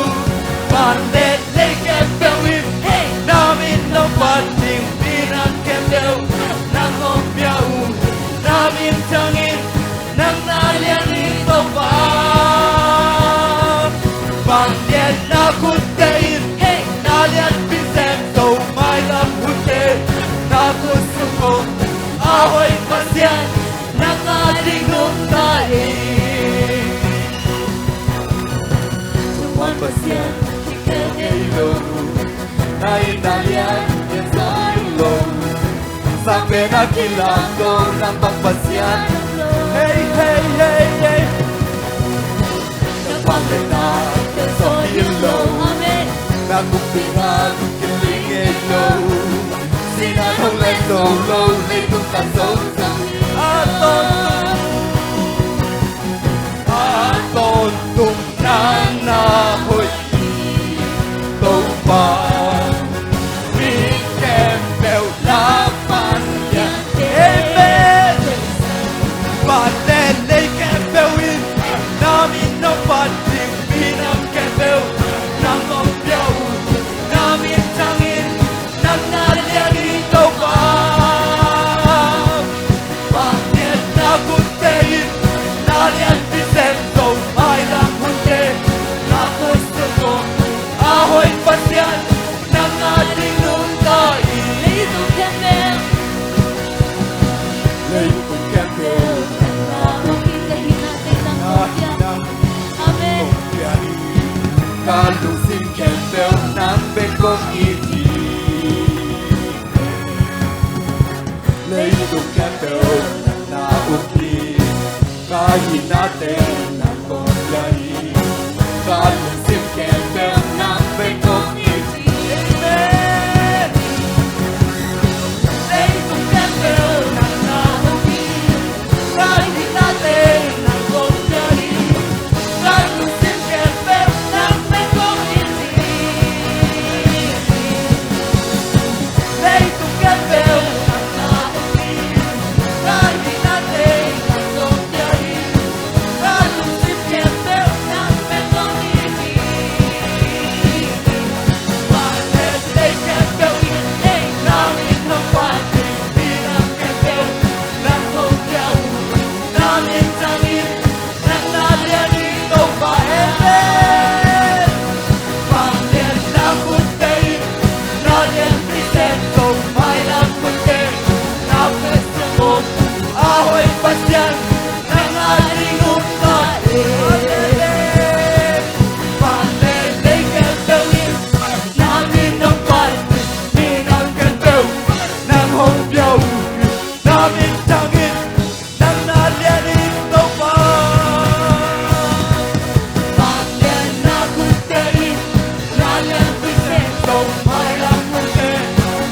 pan le lei khempeuh in, hei, na min nong phat ding, minam khempeuh nang hong pia uh, na min thangin nang na lian hi, Topa. Vangliatna khutte in, hei, na lianpi sem zo, mailam khutte na khut sung om, a hoih Pasian nang a ding nungta hi. Thuman Pasian kikhel ngei lo, na itna lian ken zaw hi lo. Sang pen a kilamto, nang bang Pasian om lo. Hei, hei, hei, hei. Na panglena ken zaw hi lo. Amen. Na kumpi bang kiling hi lo. Sihna nong len zong lo, leitung ka zong zong hi. A tawntung, a tawntung nang na hoih hi, Topa. Mi khempeuh lak pan lian. Amen. Van le lei khempeuh in na min nong phat ding, minam khempeuh nang hong pia uh, na min thangin nang na lian hi, Topa. Vangliatna khut Leitung khempeuh nang na um hi. Ka hinate nang kong pia hi. Ka lungsim khempeuh nang bek kong it hi. Amen. Leitung khempeuh nang na um hi. Ka hinate nang kong pia hi. Ka lungsim khempeuh nang bek kong it hi. Leitung khempeuh nang na um hi. Ka hinate nang kong pia hi. Ka lungsim khempeuh nang bek kong it hi. Van le lei khempeuh in, ei, na min hong phat ding minam khempeuh nang hong pia uh hi. Na min thang in, nang na lian hi Topa. Amen. Vangliatna khutte in, na lianpi Siangtho mailam khutte, na khutsung om a hoih Pasian, nang ading nungta hi. Amen. Van le lei khempeuh in, na min hong phat ding minam khempeuh nang hong pia uh hi. Na min thang in, nang na lian hi Topa. Vangliatna khutte in, na lianpi Siangtho mailam khutte,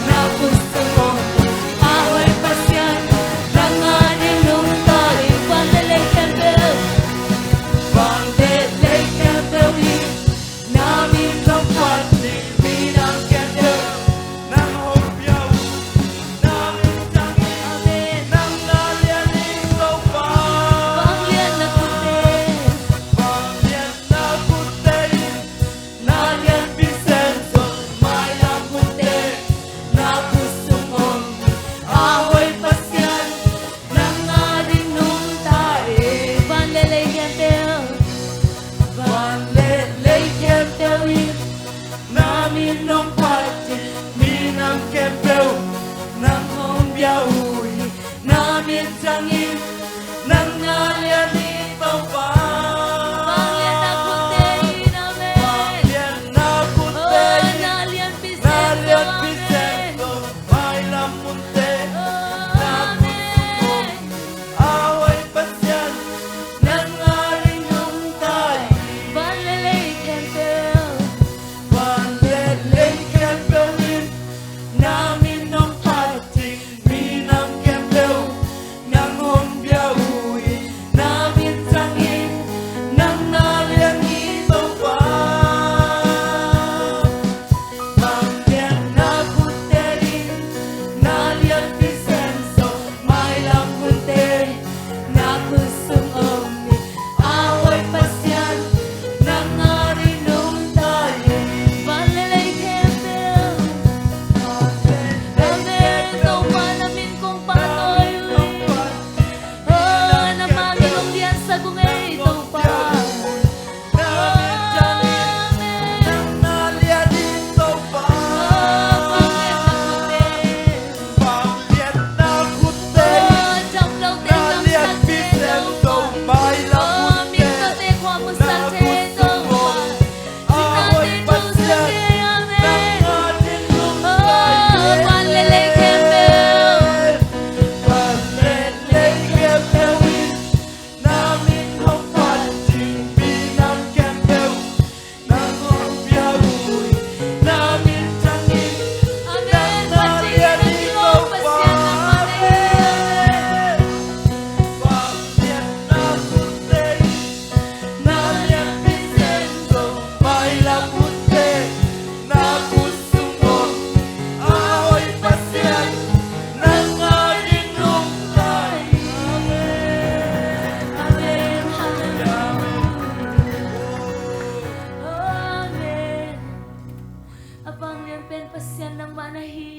na khutsung om a hoih Pasian, nang ading nungta hi. Van le lei khempeuh, van le lei khempeuh in, na min hong phat ding minam khempeuh nang hong pia uh hi. Na min thang in, amen, nang na lian hi Topa. Vangliatna khutte, vangliatna khutte in, na lianpi Siangtho mailam khutte, na khutsung om a hoih Pasian, nang ading nungta hi. Van le lei khempeuh, van le lei khempeuh in, na min hong phat ding minam khempeuh nang hong pia uh hi. Na min thang in, nang na lian hi Topa. Vangliatna khutte in, amen. Vangliatna khutte in, oh, na lianpi Siangtho, na lianpi Siangtho mailam khutte, na khutsung om a hoih Pasian, nang ading nungta hi. Van le lei khempeuh, van le lei khempeuh in, na min hong phat ding minam khempeuh nang hong pia uh hi. Na min thang in, nang na lian hi Topa. Vangliatna khutte in, na lianpi Siangtho mailam khutte, na khutsung om hi. A hoih Pasian, nang ading nungta hi. Van le lei khempeuh, amen, Topa, na min kong phat uh hi. Oh, nangmah min hong liansak ung ei Topa. Amen. Nang na lian hi Topa. Oh, vangliatna khutte, vangliatna khutte, oh, damlote, na lianpi Siangtho mailam khutte, oh, mintawte khuamusak thei Topa. A hoih Pasian, amen, nang ading nungta hi. Oh, van le lei khempeuh, van le lei khempeuh in, na min hong phat ding minam khempeuh nang hong pia uh hi. Na min thang in, amen, nang na lian hi Topa. Amen. Vangliatna khutte in, na lianpi Siangtho mailam khutte, na khutsung om a hoih Pasian, nang ading nungta hi. Amen. Amen. Hallelujah. Amen. A vanglian pen Pasian nangmah na hi.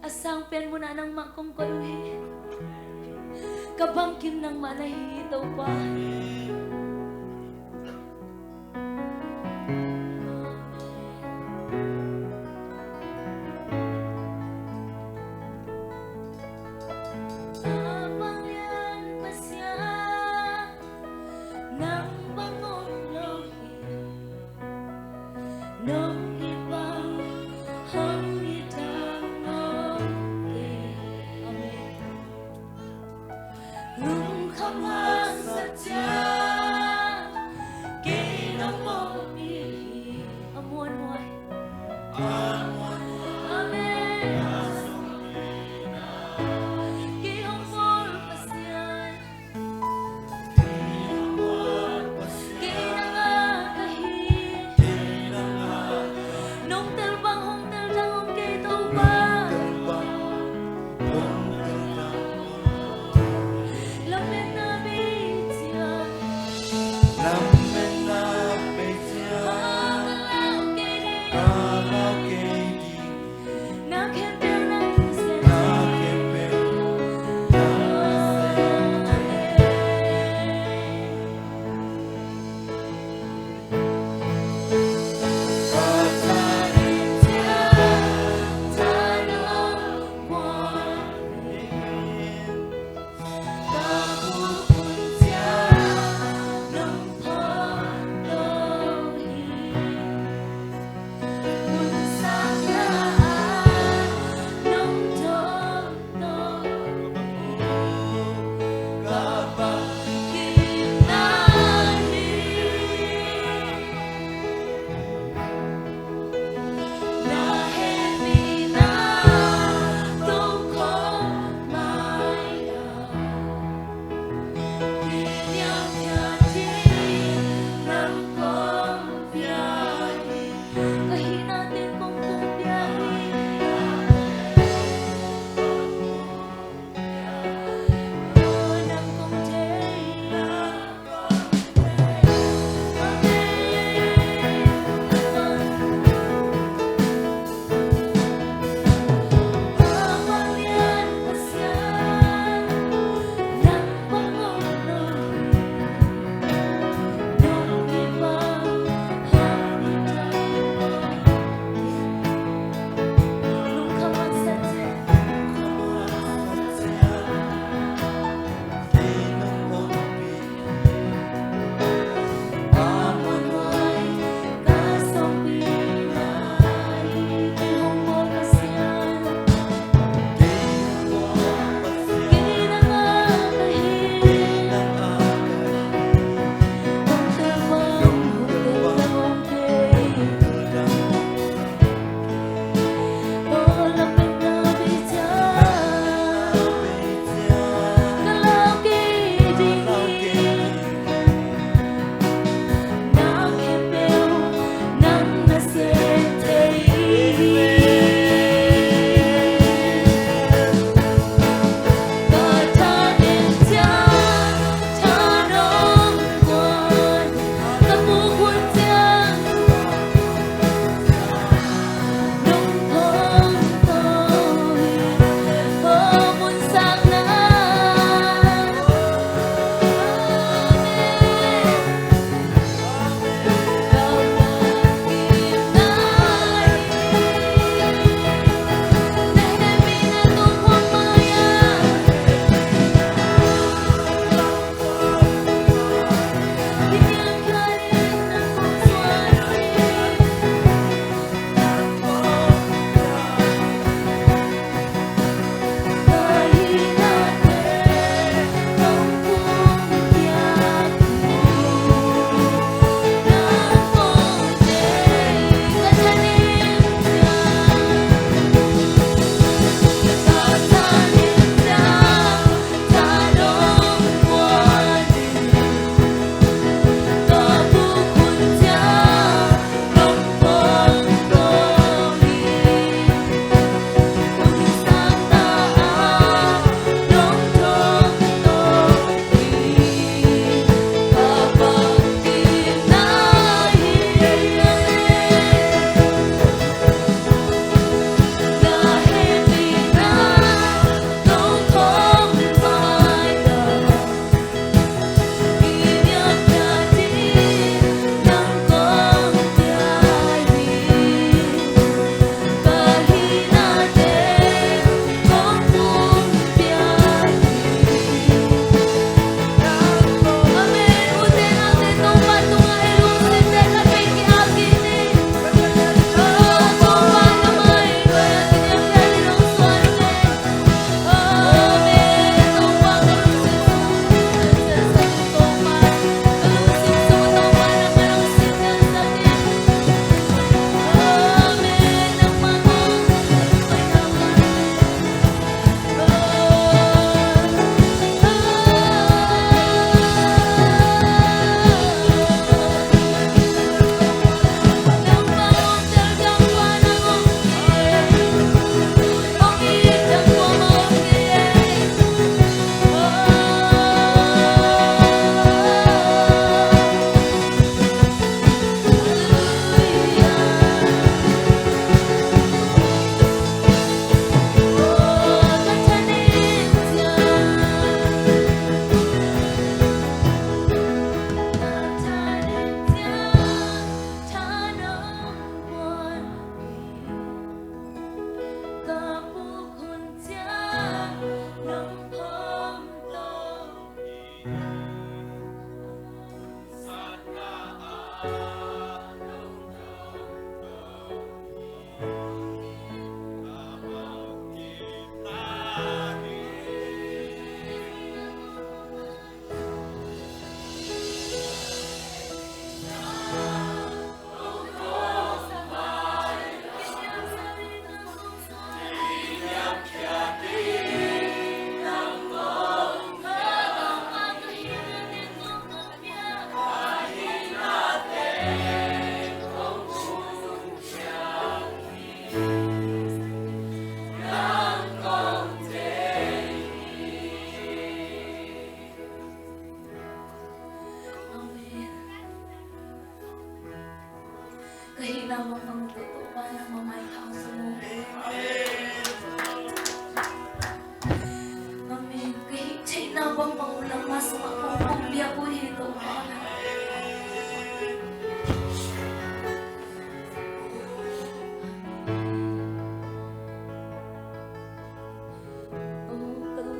A sang pen munah nangmah kong koih uh hi. Ka bangkim nangmah na hi Topa. A vanglian Pasian, nang bang om lo hi. Nong hi bang, hong hi dang om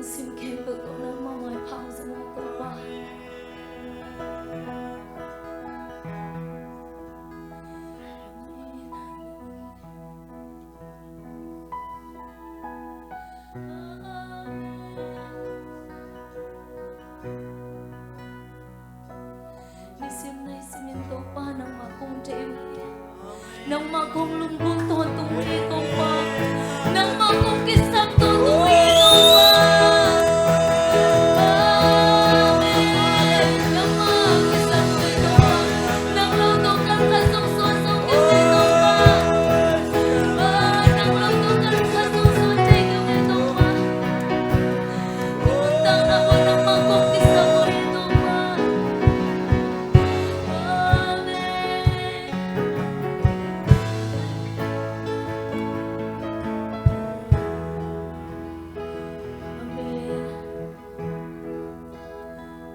Sin khempeuh tawh nangmah maipha hong zang ung Topa. Nisim nai simin Topa nangmah kong deih uh hi. Nangmah kong lunggulh tawntung uh hi Topa. Nangmah kong kisam tawntung uh hi Topa. Amen. Nangmah kisam uh hi Topa. Nang lo tawh kal khat zong suan zong kei uh hi Topa. Nang lo tawh kal khat zong suan kei uh hi Topa. Nuntakna uh nangmah kong kisam uh hi Topa. Amen. Amen.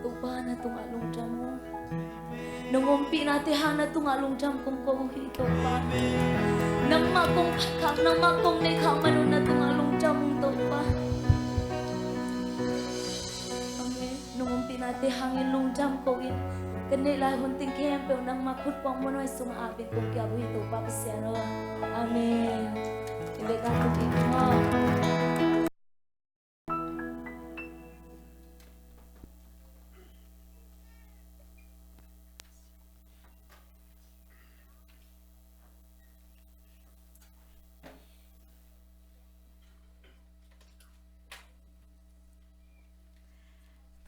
Topa na tungah lungdam ung. Nong ompihnate hang na tungah lungdam kong ko uh hi Topa. Nangmah kong phat khak, nangmah kong neih khak man un na tungah lungdam ung Topa. Amen. Nong ompihnate hangin lungdam ko in, ka neih lai hun ting khempeuh nangmah khut puang muanhuai sungah apin kong kiap uh hi Topa Pasian aw. Amen. Ken bek a khut in maw.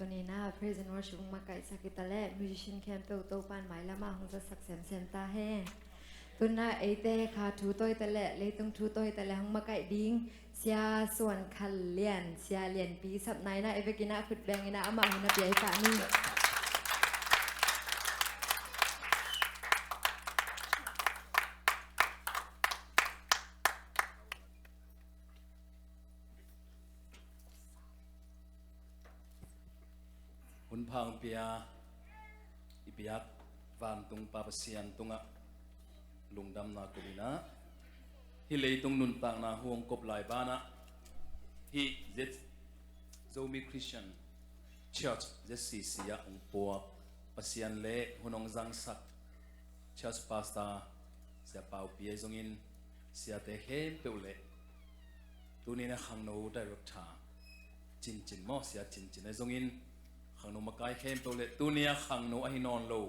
Tuni-in ah praise and worship hong makaihsak hi ta leh, musician khempeuh Topa'n mailam ah hong zatsak semsem ta hen. Tu-in ah eite kha thu tawi ta leh, leitung thu tawi ta leh hong makaih ding Sia Suan Khal Lian, Sia Lianpi sapna in ah ei vekin ah khut beng in ah amah hun a pia hi pah ni. Hun pha hong pia i biak vantung Pa Pasian tungah lungdamna ko in ah, hih leitung nuntakna hu hong kop lai banah hih Z, Zomi Christian Church, Z C C ah hong puak Pasian le hun hong zangsak Church Pastor Sia Paupi ahi zongin, siate khempeuh le tuni-in ah khangno director Cincin maw, Sia Cincin ahi zongin, khangno makai khempeuh le tuni-a khangno ahi nawn lo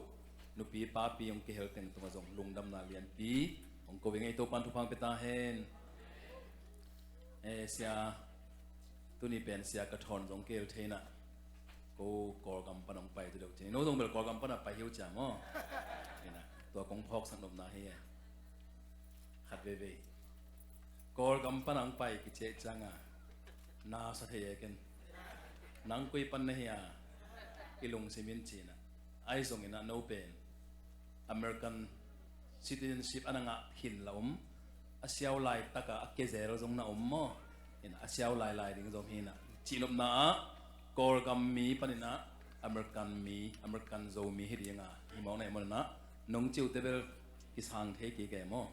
nupi papi hong kihel teng tungah zong lungdamna lianpi hong ko ing ei. Topa'n thupha hong pia ta hen. Eh, Sia, tuni pen Sia ka thawn zong kihel thei in ah, ko Kawlgam pan hong pai tu deuh ci. No zong bel Kawlgam pan a pai hi uh ciang maw. Ina, tua kong phawksak nopna hi e. Khat veivei Kawlgam pan hong pai kiciah ciangin na sa thei e ken. Nang koi pan na hi a, i lungsim in ci-in ah. Ahi zongin ah no pen American citizenship a na ngah khin la om, a siau laitak a, a kezel zong na om maw. Ina, a siau lailai ding zong hi in ah, cihnopna ah Kawlgam mi panin ah American mi, American Zomi hi ding a, hi mawk na hi mawk in ah, nong ci uh teh bel kisang thei kei kei maw.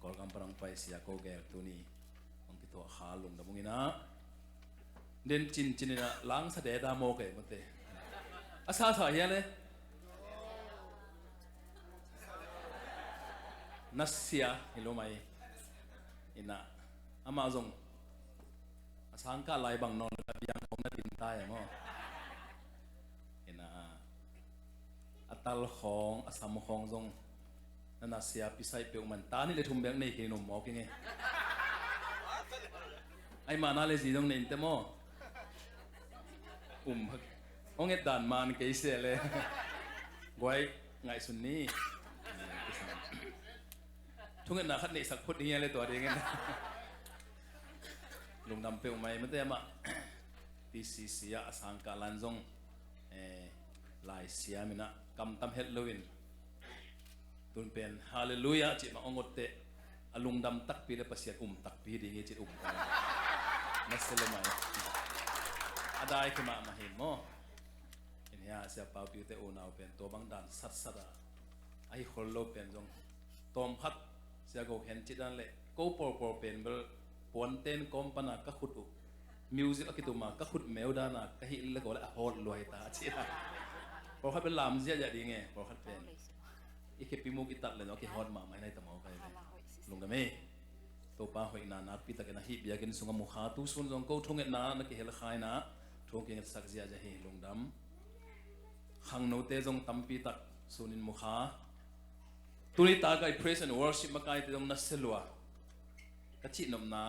Kawlgam pan hong pai Sia ko gel tuni hong kituah kha lungdam ung in ah. Den Cincin in ah langsa deda maw kei maw te. A sasa hia le. Na sia hi lo mai. In ah amah zong a sangkah lai bang nawn lo na biang khawng na din ta e maw. In ah a tal khawng, a sam khawng zong na na sia pisaih peuhmah in ta nih le thum bek nei kei nuam mawk ing e. Ai mah na le zi zong nei in te maw. Um, hong et dan man kei se le. Guai, ngaihsun ni. Thungetna khat neihsak phot ding hia le tua ding in. Lungdam peuhmah hi mate amah. P C C ah a sangkah lan zong, eh, lai siam in ah kamtam het loin, tun pen Hallelujah cih mah hong ot teh a lungdam takpi le Pasian um takpi ding hi cih um ta. Na se lo mai. A dai khia mahmah hi maw. In hia Sia Paupi te unau pen tua bang dan satsat a, ahi khol lo pen zong tawm khat Sia Go Khen cih dan le ko pawlpawl pen bel puanten kawm pana ka khut uh Music a kitum a ka khut meu dana ka hih le ko le a hawt luai ta a ci a. Pawlkhat pen lam ziahziah ding e, pawlkhat pen i khepi muk i tat le no a kihawt mahmah hi nai ta maw kai ve. Lungdam e. Topa hoihna nakpi takin a hih biakinn sungah mukha tu sun zong ko thungetna na kihel khaina thu kingetsak ziahziah hi. Lungdam. Khangnote zong tampi tak sunin mukha. Tuni taka i praise and worship makaite zong na selua ka cihnopna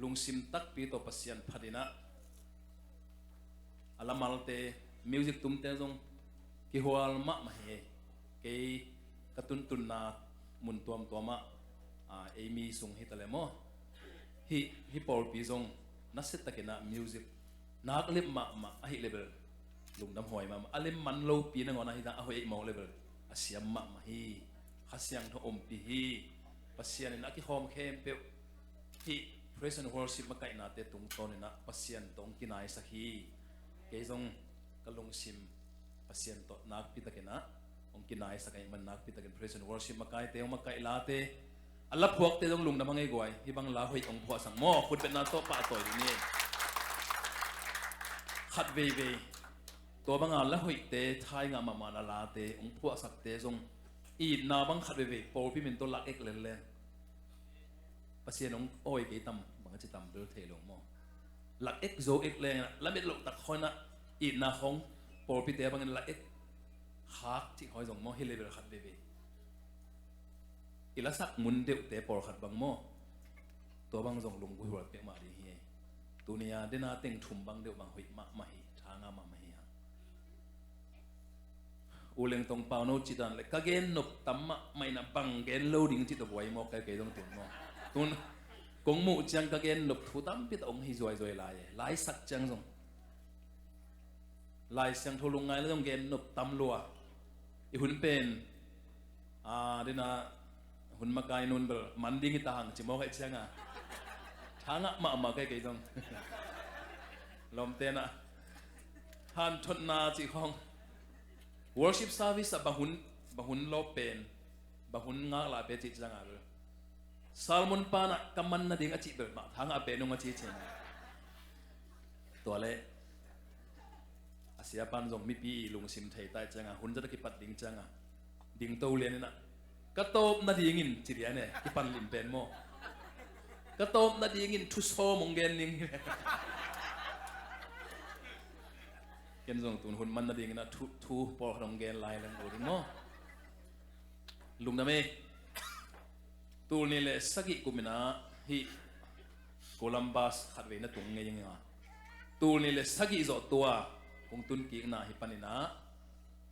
lungsim takpi tawh Pasian phatinah a lamalte music tumte zong kihual mahmah hi. Kei ka tuntunna mun tuamtuamah a, ei mi sung hi ta le maw? Hih, hih pawlpi zong nasia takinah music nak lem mahmah ahi level lungdam huai mahmah. A lem man lopi nangawn ahi ta a hoih ei mawk level a siam mahmah hi. Kha Siangtho ompih hi. Pasian in a kikhawm khempeuh hih praise and worship makaihnate tungtawninah Pasian tawh hong kinaisak hi. Kei zong ka lungsim Pasian tawh nakpi takinah hong kinaisak ahih man nakpi takin praise and worship makaite hong makaih late a laphuakte zong lungdam a ngei guai. Hih bang la hoih hong phuahsak maw? Khutbetna tawh pahtawi ding ni. Khat veivei tua banga la hoihte thaingah mahmah na late hong phuahsakte zong itna bang khat veivei pawlpi min tawh lak ek lenlen. Pasian hong awi kei tam bang a ci tam bel thei lo maw? Lak ek zo ek lenginah lamet loh tak khawnah itna khawng pawlpite bangin lak ek khak cih khawi zong maw? Hi level khat veivei i lasak mun deuhte pawlkhat bang maw? Tua bang zong lunggulh hual pek mah ding hi. Tuni a dena teng thum bang deuh bang hoih mahmah hi. Thanga mahmah hi hang. U Lengtong Pauno cidan le ka gen nop tam mahmah inah bang gen lo ding cih tawh buai maw? Kai kei zong tun maw? Tun kong muh ciang ka gen nop thu tampi tawh hong hi zuaizuai lai e. Laisak ciang zong Lai Siangtho lungngai la zong gen nop tam lua. I hun pen a dena hun makai nun bel man ding hi ta hang ci mawk aih cianga thangah mahmah kei kei zong lawmtenah hanthotna cih khawng worship service ah bang hun, bang hun lawp pen, bang hun ngaklah pen cih cianga bel Salmon panah ka man nading a cih bel mah thangah pen nung a ci cin. Tua le a sia pan zong mipi i lungsim thei tai cianga hun zata kipat ding cianga ding to lian inah ka tawp nadingin ci lian e. Kipan lim pen maw? Ka tawp nadingin thu sawm hong gen ding hi. Ken zong tun hun man nadingin a thu, thu pawlkhat hong gen lai leng ul ding maw? Lungdam e. Tul nih le sagih kum inah hih Columbus khatvei na tung ngei inga tul nih le sagih zawh tua kong tun kikna hi paninah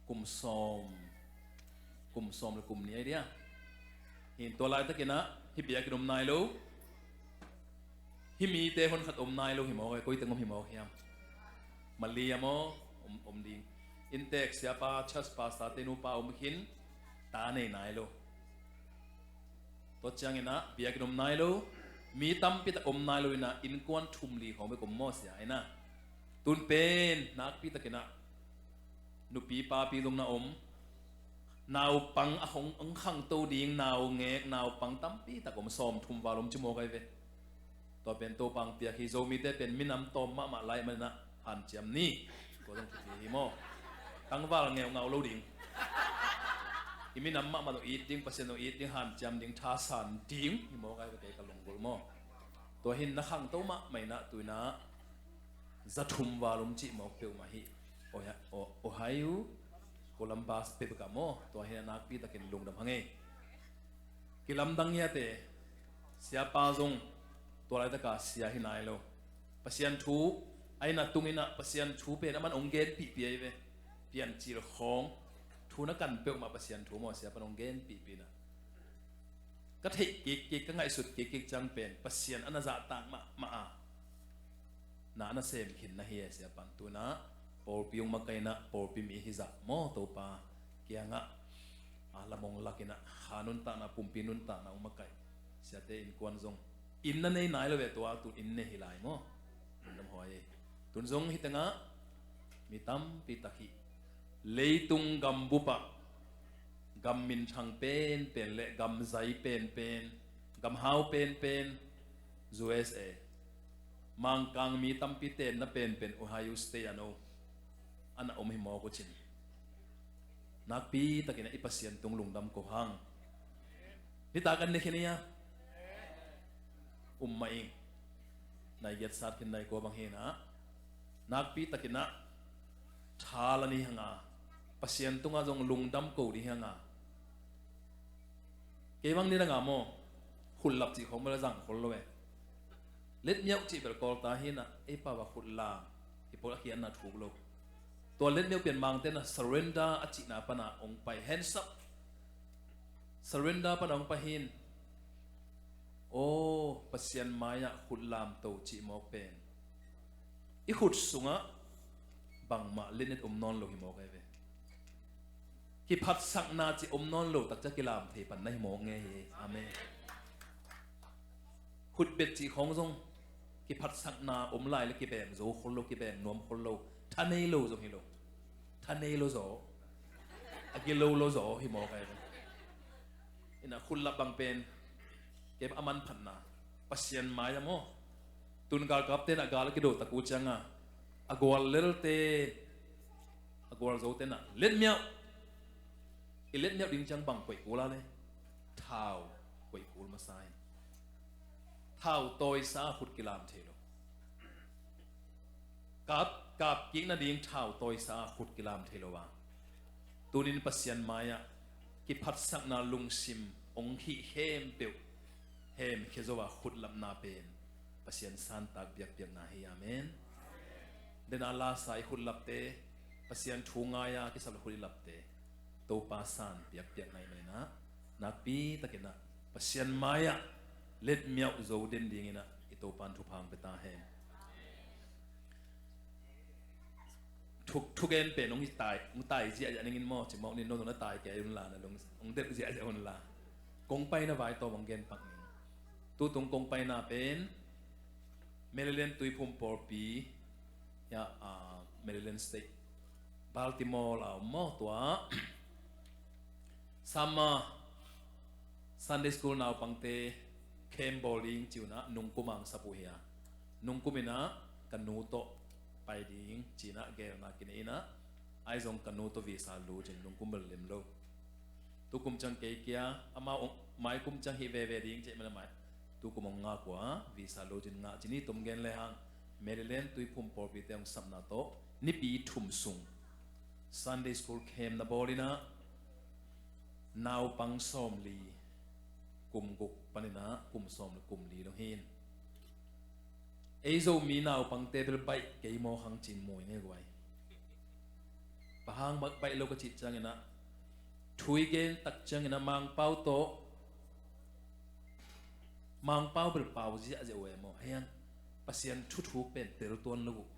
kum sawm, kum sawm le kum nih ai dia. Hin tua laitakinah hih biakinn om nai lo. Hih mite hon khat om nai lo hi mawk e, koiteng om hi mawk hiam? Malia maw? Om, om ding. Inntek siapa, church pastor te nupa om khin ta nei nai lo. Tua cianginah biakinn om nai lo. Mi tampi tak om nai lo inah innkuan thum li khawng bek om maw sia inah. Tun pen nakpi takinah nupi papi zong na om. Naupang a hong, hong khangto ding naungek naupang tampi tak om, sawm thum val om ci maw kai ve. Tua pen Topa hong piak hi. Zomite pen minam tawm mahmah lai maninah hanciam ni. Tua zong thupi hi maw? Tangval ngeungau lo ding. I minam mahmah zong it ding, Pasian zong it ding, hanciam ding, thasan ding hi maw kai ve, kei ka lunggulh maw? Tua hin na khangto mahmah inah tuinah za thum val om cih mawk peuhmah hi. Ohio, Columbus peuhmah maw? Tua hi a nakpi takin lungdam hang ei. Kilamdang hiate, siapa zong tua laitaka sia hi nai lo. Pasian thu a inn a tung inah Pasian thu pen a man hong genpihpih ahi ve. Piancil khawng thu na kan peuhmah Pasian thu maw, siapa hong genpihpih inah ka theih kikkik, ka ngaihsut kikkik ciang pen Pasian a na zahtak mahmah a na a na sem khin na hi e. Siapan tunah pawlpi hong makaih inah pawlpi mi hizah maw, Topa kiangah a lamong lakinah kha nuntakna, pumpi nuntakna hong makaih. Siate innkuan zong inn na nei nai lo ve, tua tun inn nei hi lai maw? Lungdam huai ei. Tun zong hih tengah mi tampi tak hih leitung gambupah gam minthang penpen le gam zai penpen, gam hau penpen, U S A, Mangkang mi tampi tenna penpen Ohio State a no ana om hi mawk uh cin. Nakpi takin a i Pasian tung lungdam ko hang. Nitak an ne khin ia um mah ing. Nai giat sat khin nai kua bang hinah nakpi takinah tha la ni hanga Pasian tungah zong lungdam ko ding hanga. Kei bang ni danga maw, khutlap cih khawng bel a zang khol lo e. Letmiauh cih bel kawlta hinah ei pau a khutlam hi pawl a khiatna thuk lo. Tua letmiauh pian mangte na surrender a cihna pana ong pai, hands up. Surrender pana ong pai hin. Aw Pasian mai-ah khutlam to cih mawk pen i khut sungah bangmah letnet om nawn lo hi mawk ai ve. Kiphatsakna cih om nawn lo takcia kilam thei pan na hi mawk nge hi. Amen. Khutbet cih khawng zong kiphatsakna om lai le kibeng zo khol lo, kibeng nuam khol lo, tha nei lo zong hi lo. Tha nei lo zaw, a gilo lo zaw hi mawk ai ve. Inah khutlap bang pen kei a manphatna Pasian mai-ah maw. Tun galkap tenah gal a kido tak uh cianga a gual lelte, a gual zo tenah letmiauh, i letmiauh ding ciang bang koih kul a le thau koih kul masa in. Thau tawisa a khut kilam thei lo. Kap, kap kik nading thau tawisa a khut kilam thei lo a, tunin Pasian mai-ah kiphatsakna lungsim ong hih khempeuh hemkhia zo a khutlapna pen Pasian santak biakpiakna hi. Amen. Dena lasa i khutlapte, Pasian thu ngai-a kisap le khut i lapte Topa san biakpiakna i maninah nakpi takinah Pasian mai-ah letmiauh zo den dinginah i Topan thupha ong pia ta hen. Thuk, thugen pen ong tai, ong tai ziahziah ningin maw, cimawk nin nonun a tai kei unla na lung ong delh ziahziah unla. Kong paina vai tawm ong gen pak ning. Tutung kong paina pen Maryland Tuiphum pawlpi, ya, ah, Maryland State, Baltimore la om maw, tua Summer Sunday School naupangte camp bawl ding ci-unah nungkum ang sap uh hi a, nungkum inah ka nu tawh pai ding cinah gelna kinei inah, ai zong ka nu tawh visa lut in nungkum bel lem lo. Tukum ciang kei kia, amau maikum ciang hih veve ding cih mana mai. Tukum ong ngak uh a, visa lut in ngah ci ni tum gen lehang Maryland Tuiphum pawlpite ong sapna tawh nipi thum sung Sunday School camp na bawl inah naupang sawmli, kum guk paninah kum sawmli kum li dong hin. Ei Zomi naupangte bel baih kei maw khang cin mui nge guai. Bang hang baih lo ka cih cianginah thu i gen tak cianginah Mangpau tawh, Mangpau bel pau ziahziah uh e maw. Hei an Pasian thuthuk pen tel tuan lo uh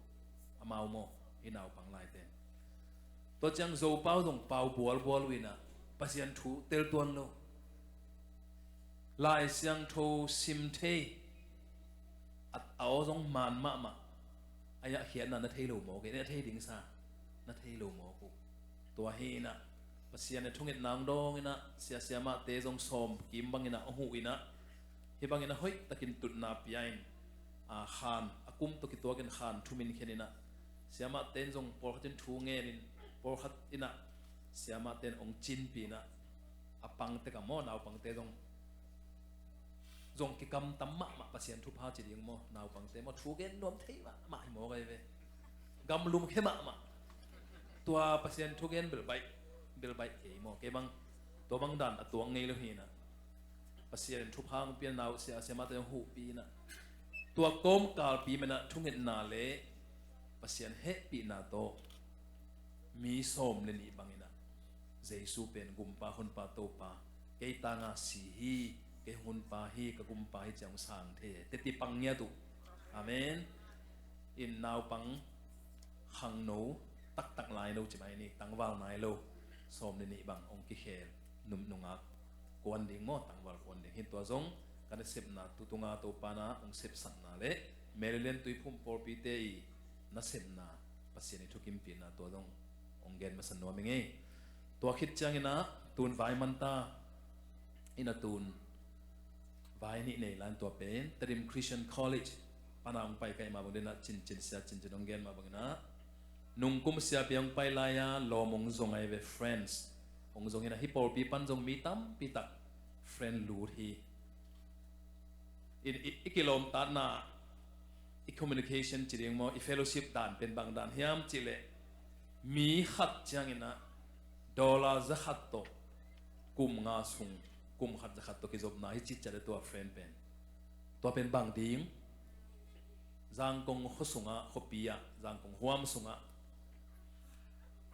amau maw, i naupang laite. Tua ciang Zopau zong pau bualbual uh inah Pasian thu tel tuan lo. Lai Siangtho sim thei, a, a aw zong man mahmah. A iah khiatna na thei lo mawk e, na thei ding sa, na thei lo mawk uh. Tua hi inah Pasian e thungetna ong dawng inah siasiamahte zong sawm kim bang inah ong huh inah hih bang inah hoih takin tutna pia in, a, khan a kum tawh kituakin khan thumin khen inah siamahte in zong pawlkhat in thu ngenin pawlkhat inah siamahte in ong cinpi inah a pangte ka maw naupangte zong zong kikamtam mahmah Pasian thupha ci ding maw, naupangte maw, thugen nuam thei mahmah hi mawk ai ve. Gamlum khe mahmah. Tua Pasian thugen belbaih, belbaih kei maw, kei bang tua bang dan a tuak ngei lo hinah Pasian in thupha hong pianna uh siasia mahte hong huhpi inah tua kawmkalpi menah thungetna le Pasian hehpihna tawh mi sawm le nih banginah Jesu pen gumpa honpa Topa, kei tanga si hi, kei honpa hi, ka gumpa hi ciang sang thei e, teti pang ngiat uh. Amen. In naupang khangno taktak lai lo ci mai ni, tangval nai lo sawm le nih bang hong kikhel, num nungak kuan ding maw, tangval kuan ding hi. Tua zong ka nasepna tutunga Topa na hong sepsakna le Maryland Tuiphum pawlpite i nasepna Pasian i thukimpihna tua zong hong gen masa nuam i ngei. Tua khit cianginah tun vai manta inah tun vai nih nei lan tua pen Tedim Christian College pana hong pai ka hih mah bang dinah Cincin sia Cincin hong gen mah banginah nungkum siapi hong pai lai-a lawm hong zong ahi ve, friends. Hong zong inah hih pawlpi pan zong mi tampi tak friend lut hi. I, i, i kilawmtatna, i communication ci ding maw, i fellowship dan pen bang dan hiam cihleh mi khat cianginah dollar za khat tawh kum nga sung, kum khat za khat tawh kizopna hi citciat a tua friend pen. Tua pen bang ding? Zangkong khua sungah, khuapi ah, Zangkong huam sungah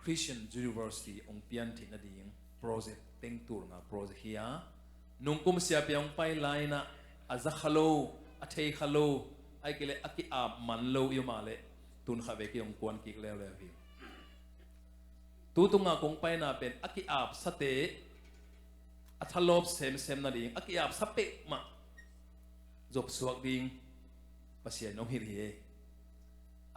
Christian University hong piantheih nading project tengtul nga project hi a, nungkum siapi hong pai lai-inah a za kha lo, a thei kha lo, ahih kei leh a ki-ap man lo i om a leh tun kha vei ki hong kuan kik leuleu hi. Tu tunga kong paina pen a ki-apsate a thalawp semsem nading, a ki-apsa peuhmah zopsuak ding Pasian hong hilh hi.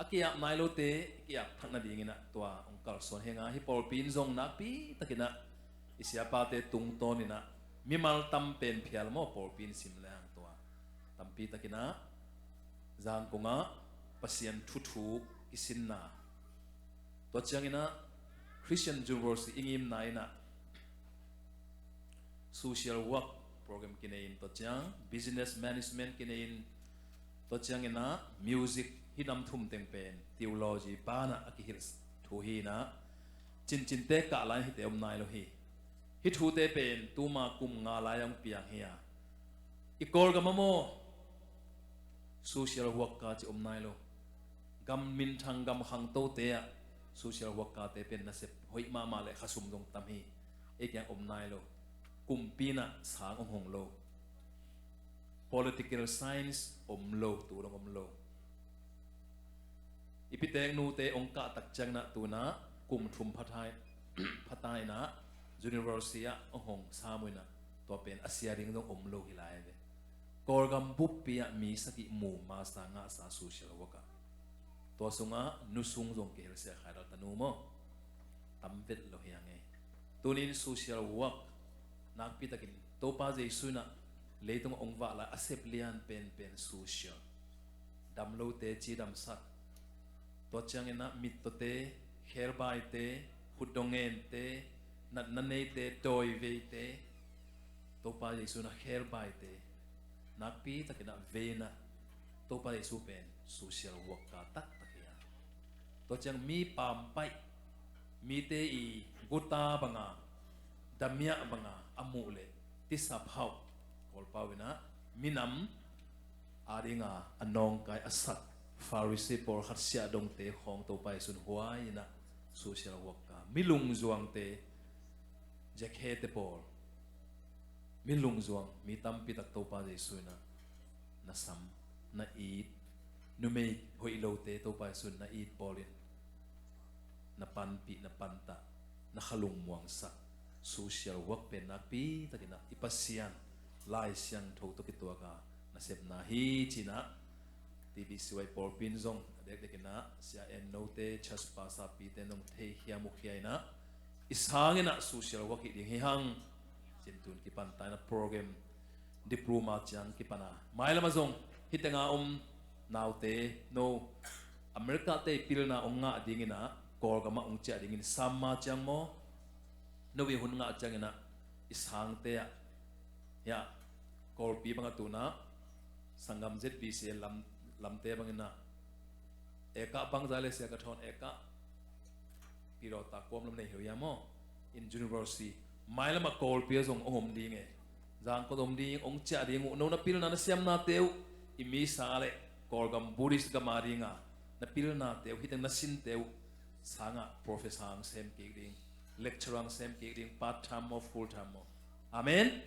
A ki-ap nai lote i ki-ap thak nadinginah tua hong kalsuan hi hang a, hih pawlpi in zong nakpi takinah i siapate tungtawninah mimal tam pen phial maw, pawlpi in sim le hang tua tampi takinah Zangkong ah Pasian thu thuk kisinna. Tua cianginah Christian University i ngimna inah social work program kinei in, tua ciang business management kinei in, tua cianginah music, hih nam thum teng pen theology banah a kihilh thu hi inah Cincinte kah lai-in hihte om nai lo hi. Hih thute pen tuma kum nga lai-a hong piang hi a, i Kawlgam ah maw social worker ci om nai lo. Gam minthang, gam khangtote ah social workerte pen nasep hoih mahmah le khasum zong tam hi. Ei kiang om nai lo. Kumpi inah sang hong hong lo. Political science om lo, tu dong om lo. I pitek nute hong kah tak cianginah tunah kum thum phatai, phatai inah university ah hong hong sam uh inah tua pen a sia ding zong om lo hi lai ve. Kawlgam buppi ah mi sagih mu masa ngahsa social work ah. Tua sungah nusung zong kihel sia, Khaidal tanu maw. Tam vet lo hi hang e. Tunin social work nakpi takin Topa Jesu inah leitungah hong vak lai a sep lian penpen social. Damlote cidamsak. Tua cianginah mittawte, khelbaite, khutdawngente, natna neite, dawiveite, Topa Jesu inah khelbaite nakpi takinah veinah Topa Jesu pen social worker taktak hi a. Tua ciang mi pampaih, mite i guta banga, damiah banga a muh leh tisa phauh, Kawlpau inah minam adinga a nawngkai a sak Pharisee pawlkhat siahdongte khawng Topa Jesu in huai inah social worker, mi lungzuangte, Zakhete pawl, mi lungzuang, mi tampi tak Topa Jesu inah na sam, na it, numei hoih lote Topa Jesu in na it pawlin na panpih, na pantah, na kha lungmuangsak. Social work pen nakpi takinah i Pasian Lai Siangtho tawh kituaka nasepna hi cinah T B C Y pawlpi in zong a dekdekinah Sia En Note, Chas Pastor pite in zong theikhia mukhia inah i sanginah social work hih ding hi hang. Cintun kipanta inah program diploma ciang kipana, mailamah zong hih tenga om naute, no, America te i pilna hong ngah dinginah Kawlgamah hong ciah dingin samma ciang maw, no i hun ngah cianginah i sangte ah, hiah Kawlpi bangah tunah sanggam Z B C lam, lamte banginah ekah bangzah le sia ka thawn ekah pilawta kuam lam nei heuh ia maw? In university mailamah Kawlpi ah zong hong om ding e. Zangkong om ding, hong ciah ding uh, no na pilna na siamnate uh i misa le Kawlgam Buddhist gam a dinga na pilnate uh, hiteng na sinte uh sangah professor hong sem kik ding, lecturer hong sem kik ding, part time maw, full time maw. Amen.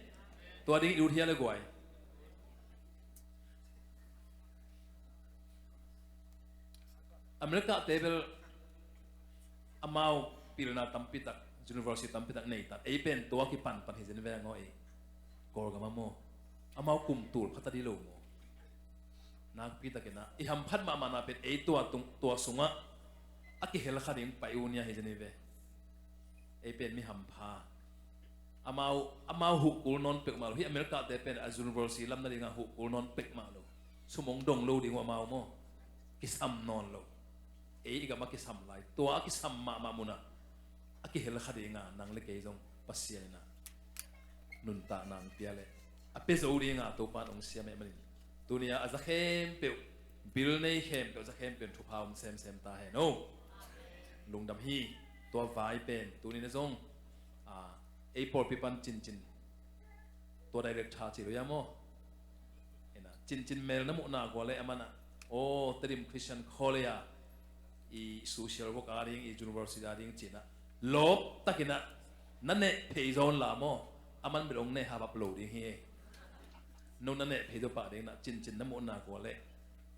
Tua ding i ut hia le guai. America te bel amau pilna tampi tak, university tampi tak nei tan, ei pen tua kipan pan hi zen veng aw ei. Kawlgam ah maw, amau kum tul pha ta di lo maw. Nakpi takinah i hamphat mahmahna pen ei tua tung, tua sungah a kihel kha ding pai uh nia hi zen hi ve. Ei pen mi hampha. Amau, amau huhkul nawn pek mah lo. Hih America te pen a university lam nadingah huhkul nawn pek mah lo. Sum hong dong lo ding uh amau maw? Kisam nawn lo. Ei i gam a kisam lai, tua a kisam mahmah munah a kihel kha dinga nang le kei zong Pasian inah nuntakna hong pia leh a pia zo dinga Topa in hong siam ahih manin, tuni-a a za khempeuh, bil nei khempeuh, za khempeuh in thupha om semsem ta hen aw. Lungdam hi. Tua vai pen tuni-in a zong, a, ei pawlpi pan Cincin, tua director ci lo ia maw? Ina, Cincin mel na muhna gual le amanah, aw, Tedim Christian College a i social work a ding, i university a ding cinah lawp takinah na neh phei zawn la maw? Aman bel hong neh habap lo ding hi. No na neh phei zaw pah dingnah Cincin na muhna gual le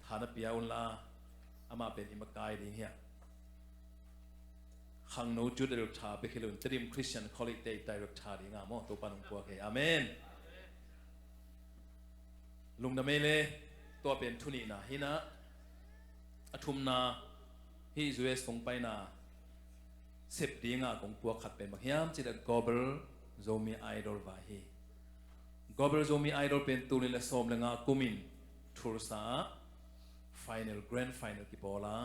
tha na pia unla, amah pen i makai ding hiah. Khangno cu director bek hi loin Tedim Christian College te i director dinga maw Topa in hong puak hi. Amen. Lungdam ei le. Tua pen thu nihna hinah, a thumna hi. U S kong paina sep dinga kong puak khat pen bang hiam cih leh Global Zomi Idol vai hi. Global Zomi Idol pen tul nih le sawm le nga kumin Tulsa ah final, grand final kipawl a,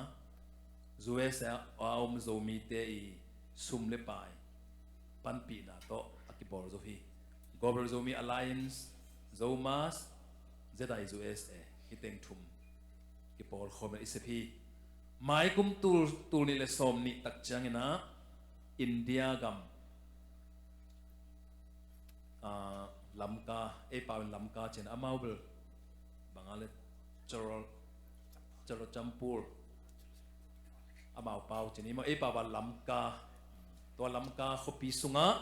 U S a om Zomite i sum le pai panpihna tawh a kibawl zo hi. Global Zomi Alliance, Zomas, Jedi U S A, hi teng thum kipawl khawm i sep hi. Maikum tul, tul nih le sawm nih tak cianginah India gam, ah, Lamka, ei pau in Lamka cin, amau bel banga le Churachandpur, amau pau cin, i maw, ei pau a Lamka, tua Lamka khuapi sungah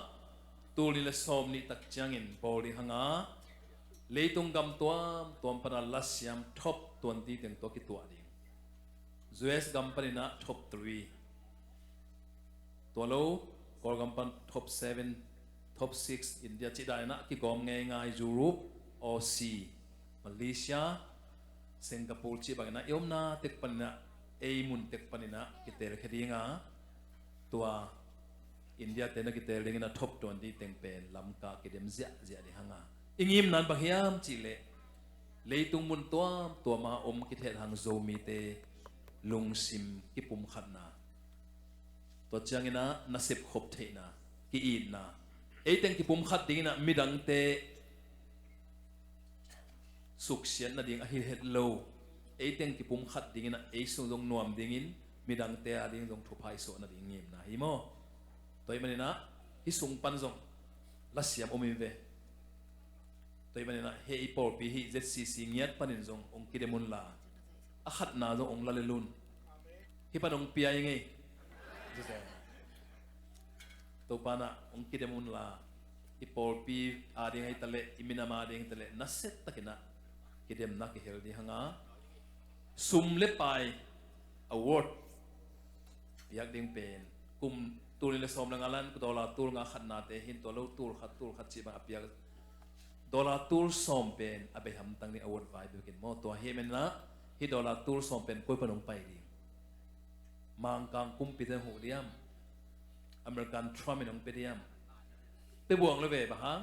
tul nih le sawm nih tak ciangin bawl ding hanga, leitung gam tuamtuam pana lasiam top twenty teng tua kituah ding. U S gam paninah top three. Tua lo, Kawlgam pan top seven, top six, India cih daninah kigawm ngeingai, Europe, Aussie, Malaysia, Singapore cih banginah i omna tek paninah, ei mun tek paninah kitel khia dinga, tua India te na kitel dinginah top twenty teng pen Lamka kidem ziahziah ding hanga. I ngimna in bang hiam cih leh leitung mun tuamtuama om kithehthang Zomite lungsim kipumkhatna, tua cianginah nasep khop theihna, ki-itna, ei teng kipumkhat dinginah midangte suksiat nading ahi het lo, ei teng kipumkhat dinginah ei sung zong nuam dingin midangte a ding zong thupha i suah nading ngimna hi maw? Tua ahih maninah hih sung pan zong lasiam om in ve. Tua ahih maninah hih i pawlpi hih Z C C ngiat panin zong hong kidem unla, a khatna zong hong la lel un. Hih pan hong pia i ngei. Topa nah hong kidem unla, i pawlpi a ding ahi taleh, i minam a ding ahi taleh, nasia takinah kidemna kihel ding hanga, sum le pai, award piak ding pen kum tul nih le sawm le nga lan dollar tul nga khatnate hin, tua lo tul khat, tul khat cih bang a piak dollar tul sawm pen a bei hamtang ding award vai bekin maw. Tua hi menah hih dollar tul sawm pen koi pan hong pai ding? Mangkang kumpite huh diam? American Trump in hong pia diam? Pia buang lo ve, bang hang?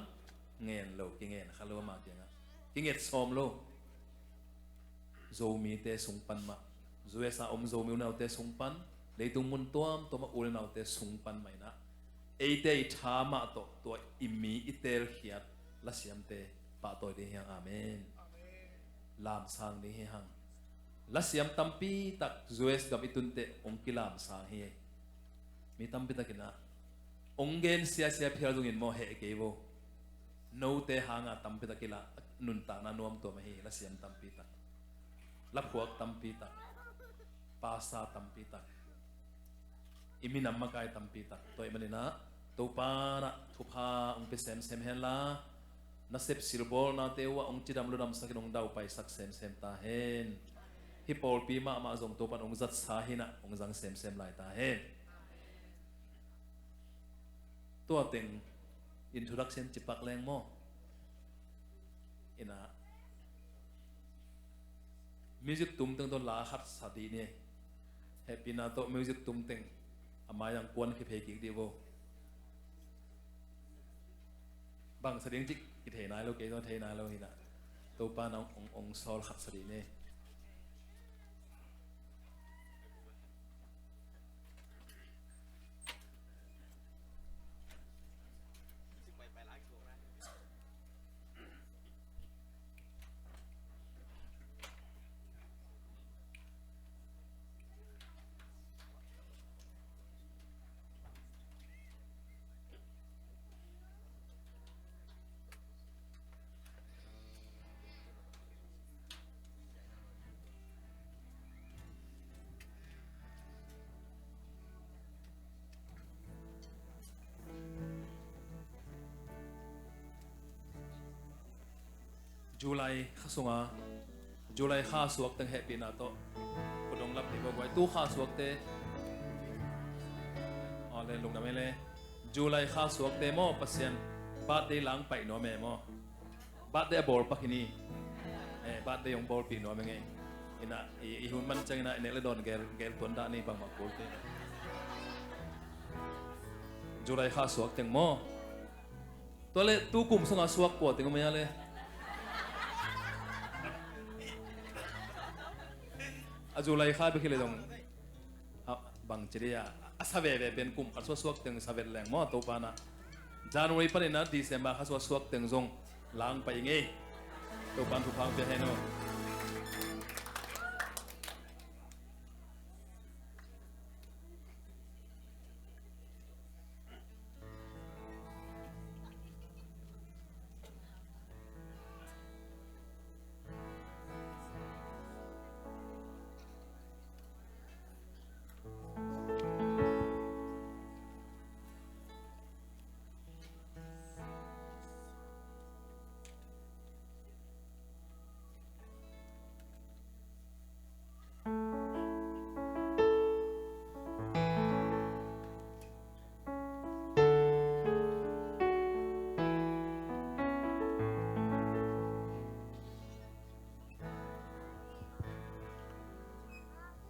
Ngen lo, kingen kha lo ama kiangah. Kinget sawm lo. Zomite sung pan mah, U S a om Zomi unaute sung pan, leitung mun tuamtuama u le naute sung pan mah inah eite i tha mah tawh tua i mi i telkhiat lasiamte pahtawi ding hiang. Amen. Lamsang ding hi hang. Lasiam tampi tak U S gam i tunteh hong kilamsang hi. Mi tampi takinah hong gen siasia phial zongin maw, heh kei vo. Note hanga tampi tak i la, nuntakna nuamtuam ahi, lasiam tampi tak, laphuak tampi tak, pasa tampi tak, i minam makai tampi tak. Tua ahih maninah Topa nah thupha hong pia semsem henla, nasep silbawlnate uh ah hong cidam ludamsakin hong daupaisak semsem ta hen. Hih pawlpi mahmah zong Topa nah hong zatsa hinah hong zang semsem lai ta hen. Tua teng introduction cipak leng maw? Inah music tum teng tawh la khat sa dih ni. Hehpihna tawh music tum teng a mai-ang kuan khia phei kik dih vo. Bang sa ding cih kithei nai lo, kei zong thei nai lo hinah. Topa in hong, hong, hong sawl khat sa dih ni. July kha sunga, July kha suak teng hehpihna tawh kudong lap dih bawk guai. Tu kha suakte, aw le, lungdam ei le. July kha suakte maw, Pasian birthday lang paih nuam e maw. Birthday a bawl pak hi ni. Eh, birthday hong bawlpih nuam eng ei. Ina, i, i hun man ciang ina, i nek le dawn gel, gel tuan dah ni bangmah kulte. July kha suak teng maw. Tua le tu kum sunga suak kua teng om ei a le. A July kha bek hi le dong. A, bang ci dih a, a sa veve pen kum khat suaksuak teng sa vet leng maw, Topa na. January panin a December kha suaksuak teng zong lang pai ngei. Topa in thupha pia hen aw.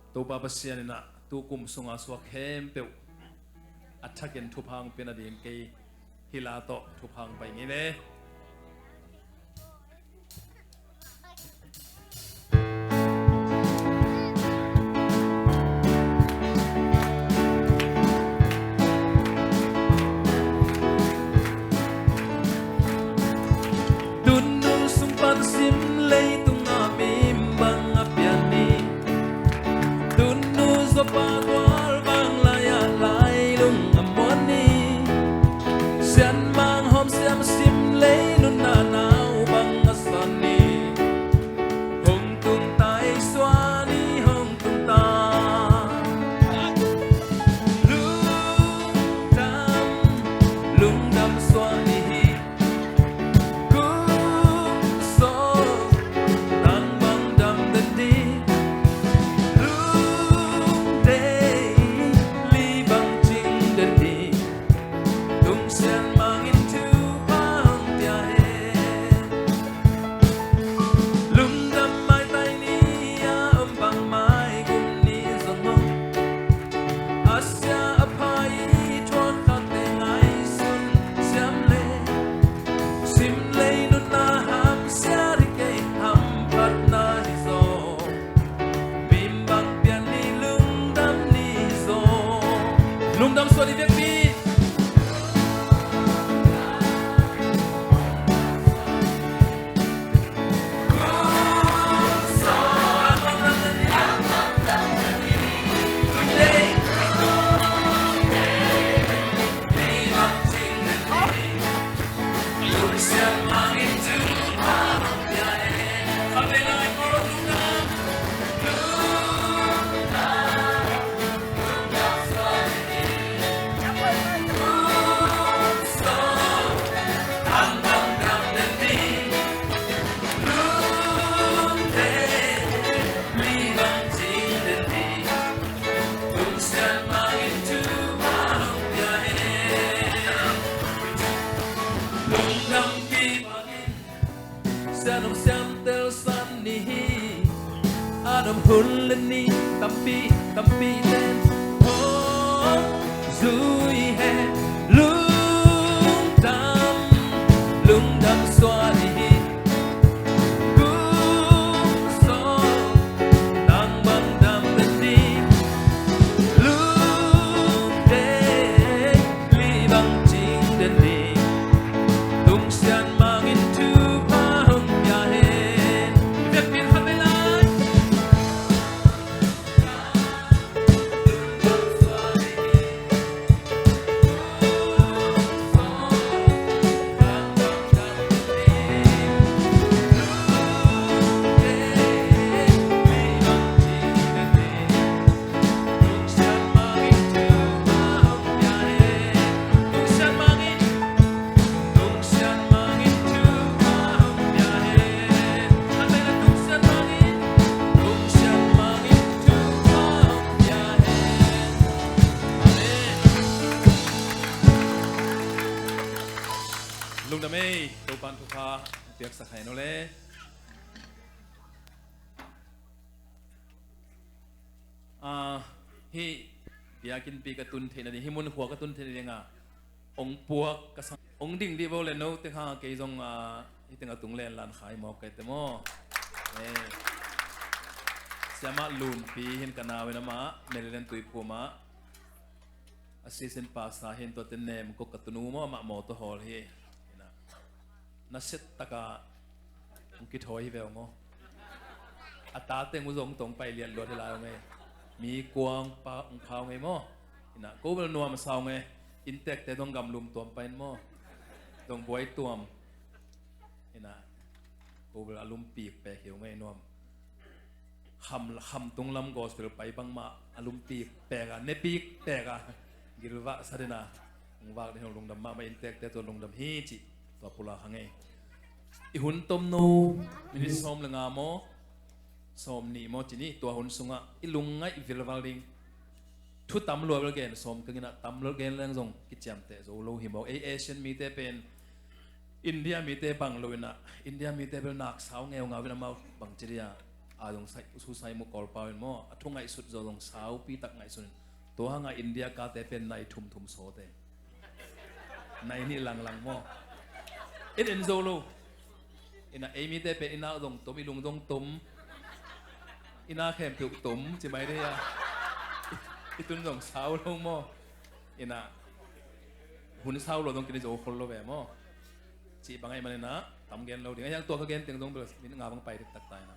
Topa Pasian in a tu kum sunga suak khempeuh a thakin thupha hong pia nading kei hi la tawh thupha hong pai ngei le. Tunu sung pan sim leitung a mim bang a pian ni. Tunu Joppa gual bang lai-ah lailung a muan ni. Sianmang hawm siam sim lei nunna nau bang a san ni. Hong tung ta ei suah ni, hong tung ta. Lungdam, lungdam suah ni hi. Kum sawm tang bang dam den ding. Lungdam li bang cing den ding. Tung Sianmang in thupha hong pia hen. Lungdam maitai ni a om bangmah i gum ni zong om. A sia a pha i thuak khakte ngaihsun siam le. Sim lei nunna hamsia ri kei hamphatna hi zaw. Mim bang pian ni lungdam ni hi zaw. Lungdam suah ni vekpi. Sianom siam telsan ni hi. A dom hun le ni tampi tampi ten hong zui hen. Lungdam, lungdam suah ni hi. Ku Mei, Topan thupha piaksak hai no le. Ah, hih biakinnpi ka tun theih nading, hih mun khua ka tun theih nading a ong puak ka sang, ong ding dih bo le no te kha kei zong, ah, hih teng a tung len lan khai mawk kai te maw. Eh. Siamah Lunpi hin ka nau in amah Maryland tuiphum ah assistant pastor hin, tuate nem kok ka tunu maw, amah mawtaw hawl hi. Ina, na set taka ong kithawi hi ve ong aw. A tate ong zong tong pai liat luat hi lai ong ei. Mi kuang pa ong phau ngei maw. Ina, ko bel nuam a sau ngei. Inntekte dong gamlum tuam pai in maw. Dong buai tuam. Ina, ko bel a lumpik pek hi ong ei nuam. Kham, khamtung lam gospel pai bangmah a lumpik pek a, nepik pek a, gilvah sa dena ong vak ding hi ong lungdam mahmah, inntekte tua lungdam hi cih tua pulak hang ei. I hun tomno, minit sawm le nga maw, sawm nih maw ci ni, tua hun sungah i lungngaih vilval ding. Thu tam lua bel gen sawm keng ina, tam lua gen leng zong kiciamteh zo lo hi maw. Ei Asian mite pen India mite bang lo ina, India mite bel nak sau ngeungau ina, amau bang ci dia, a zong sai, su sai mu kawl pau in maw, a thu ngaihsut zo zong saupi tak ngaihsun in. Tua hanga India kate pen nai thum thum sawte. Nai nih langlang maw. In en zo lo. Ina, ei mite pen ina zong tom, i lung zong tom. Ina khempeuh tom ci mai dei a. I, i tun zong sau lo maw. Ina, hun sau lo zong kini zo khol lo ve maw. Cih bang ahih man ina, tam gen lo ding. Ahi hang tua ka gen teng zong bel minit nga bang pai diktak ta ina.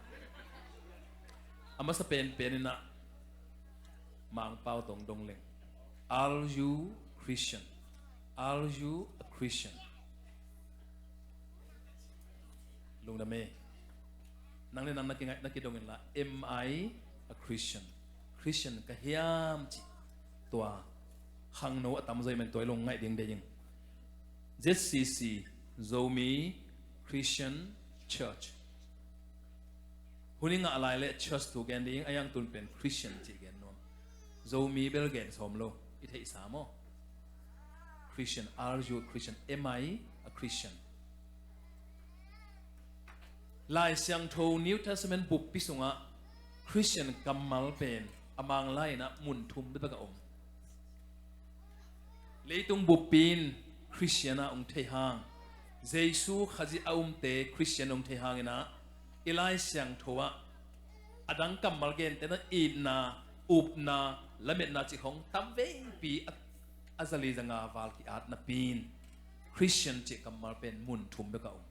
A masa penpen ina, Mangpau tong dong leng. Are you Christian? Are you a Christian? Lungdam e. Nang le nang na kingaih, na kidong inla, am I a Christian? Christian ka hiam cih. Tua khangno a tamzaw i man tua i lungngaih ding deih ing. Z C C, Zomi Christian Church. Hun i ngah lai le church thu gen ding, a yang tun pen Christian cih gen nuam. Zomi bel gen sawm lo, i theihsa maw? Christian, are you a Christian? Am I a Christian? Lai Siangtho New Testament buppi sungah Christian kammal pen a Manglai inah mun thum bekbek a om. Leitung buppi in Christian a hong thei hang, Jesu Khazih a umte Christian hong thei hang inah, i Lai Siangtho ah a dang kammal gente na itna, upna, lametna cih khong tam veipi a, a zali zanga val ki-at napi in Christian cih kammal pen mun thum bek a om.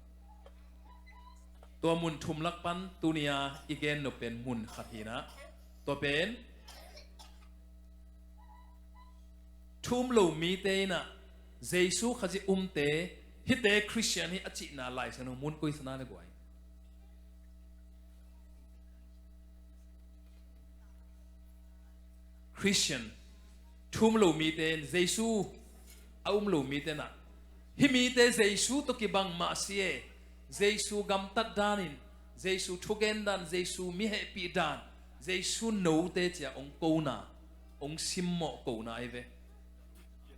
Tua mun thum lak pan tuni a i gen nop pen mun khat hi inah, tua pen thu um lo mite inah Jesu Khazih umte, hihte Christian hi a cihna Lai Siangtho mun koi sa na le guai? Christian, thu um lo mite in, Jesu a um lo mite inah, hih mite Jesu tawh kibang mah si e, Jesu gamtat danin, Jesu thugen dan, Jesu mi hehpih dan, Jesu note cia hong kona, hong simmawh kona ahi ve.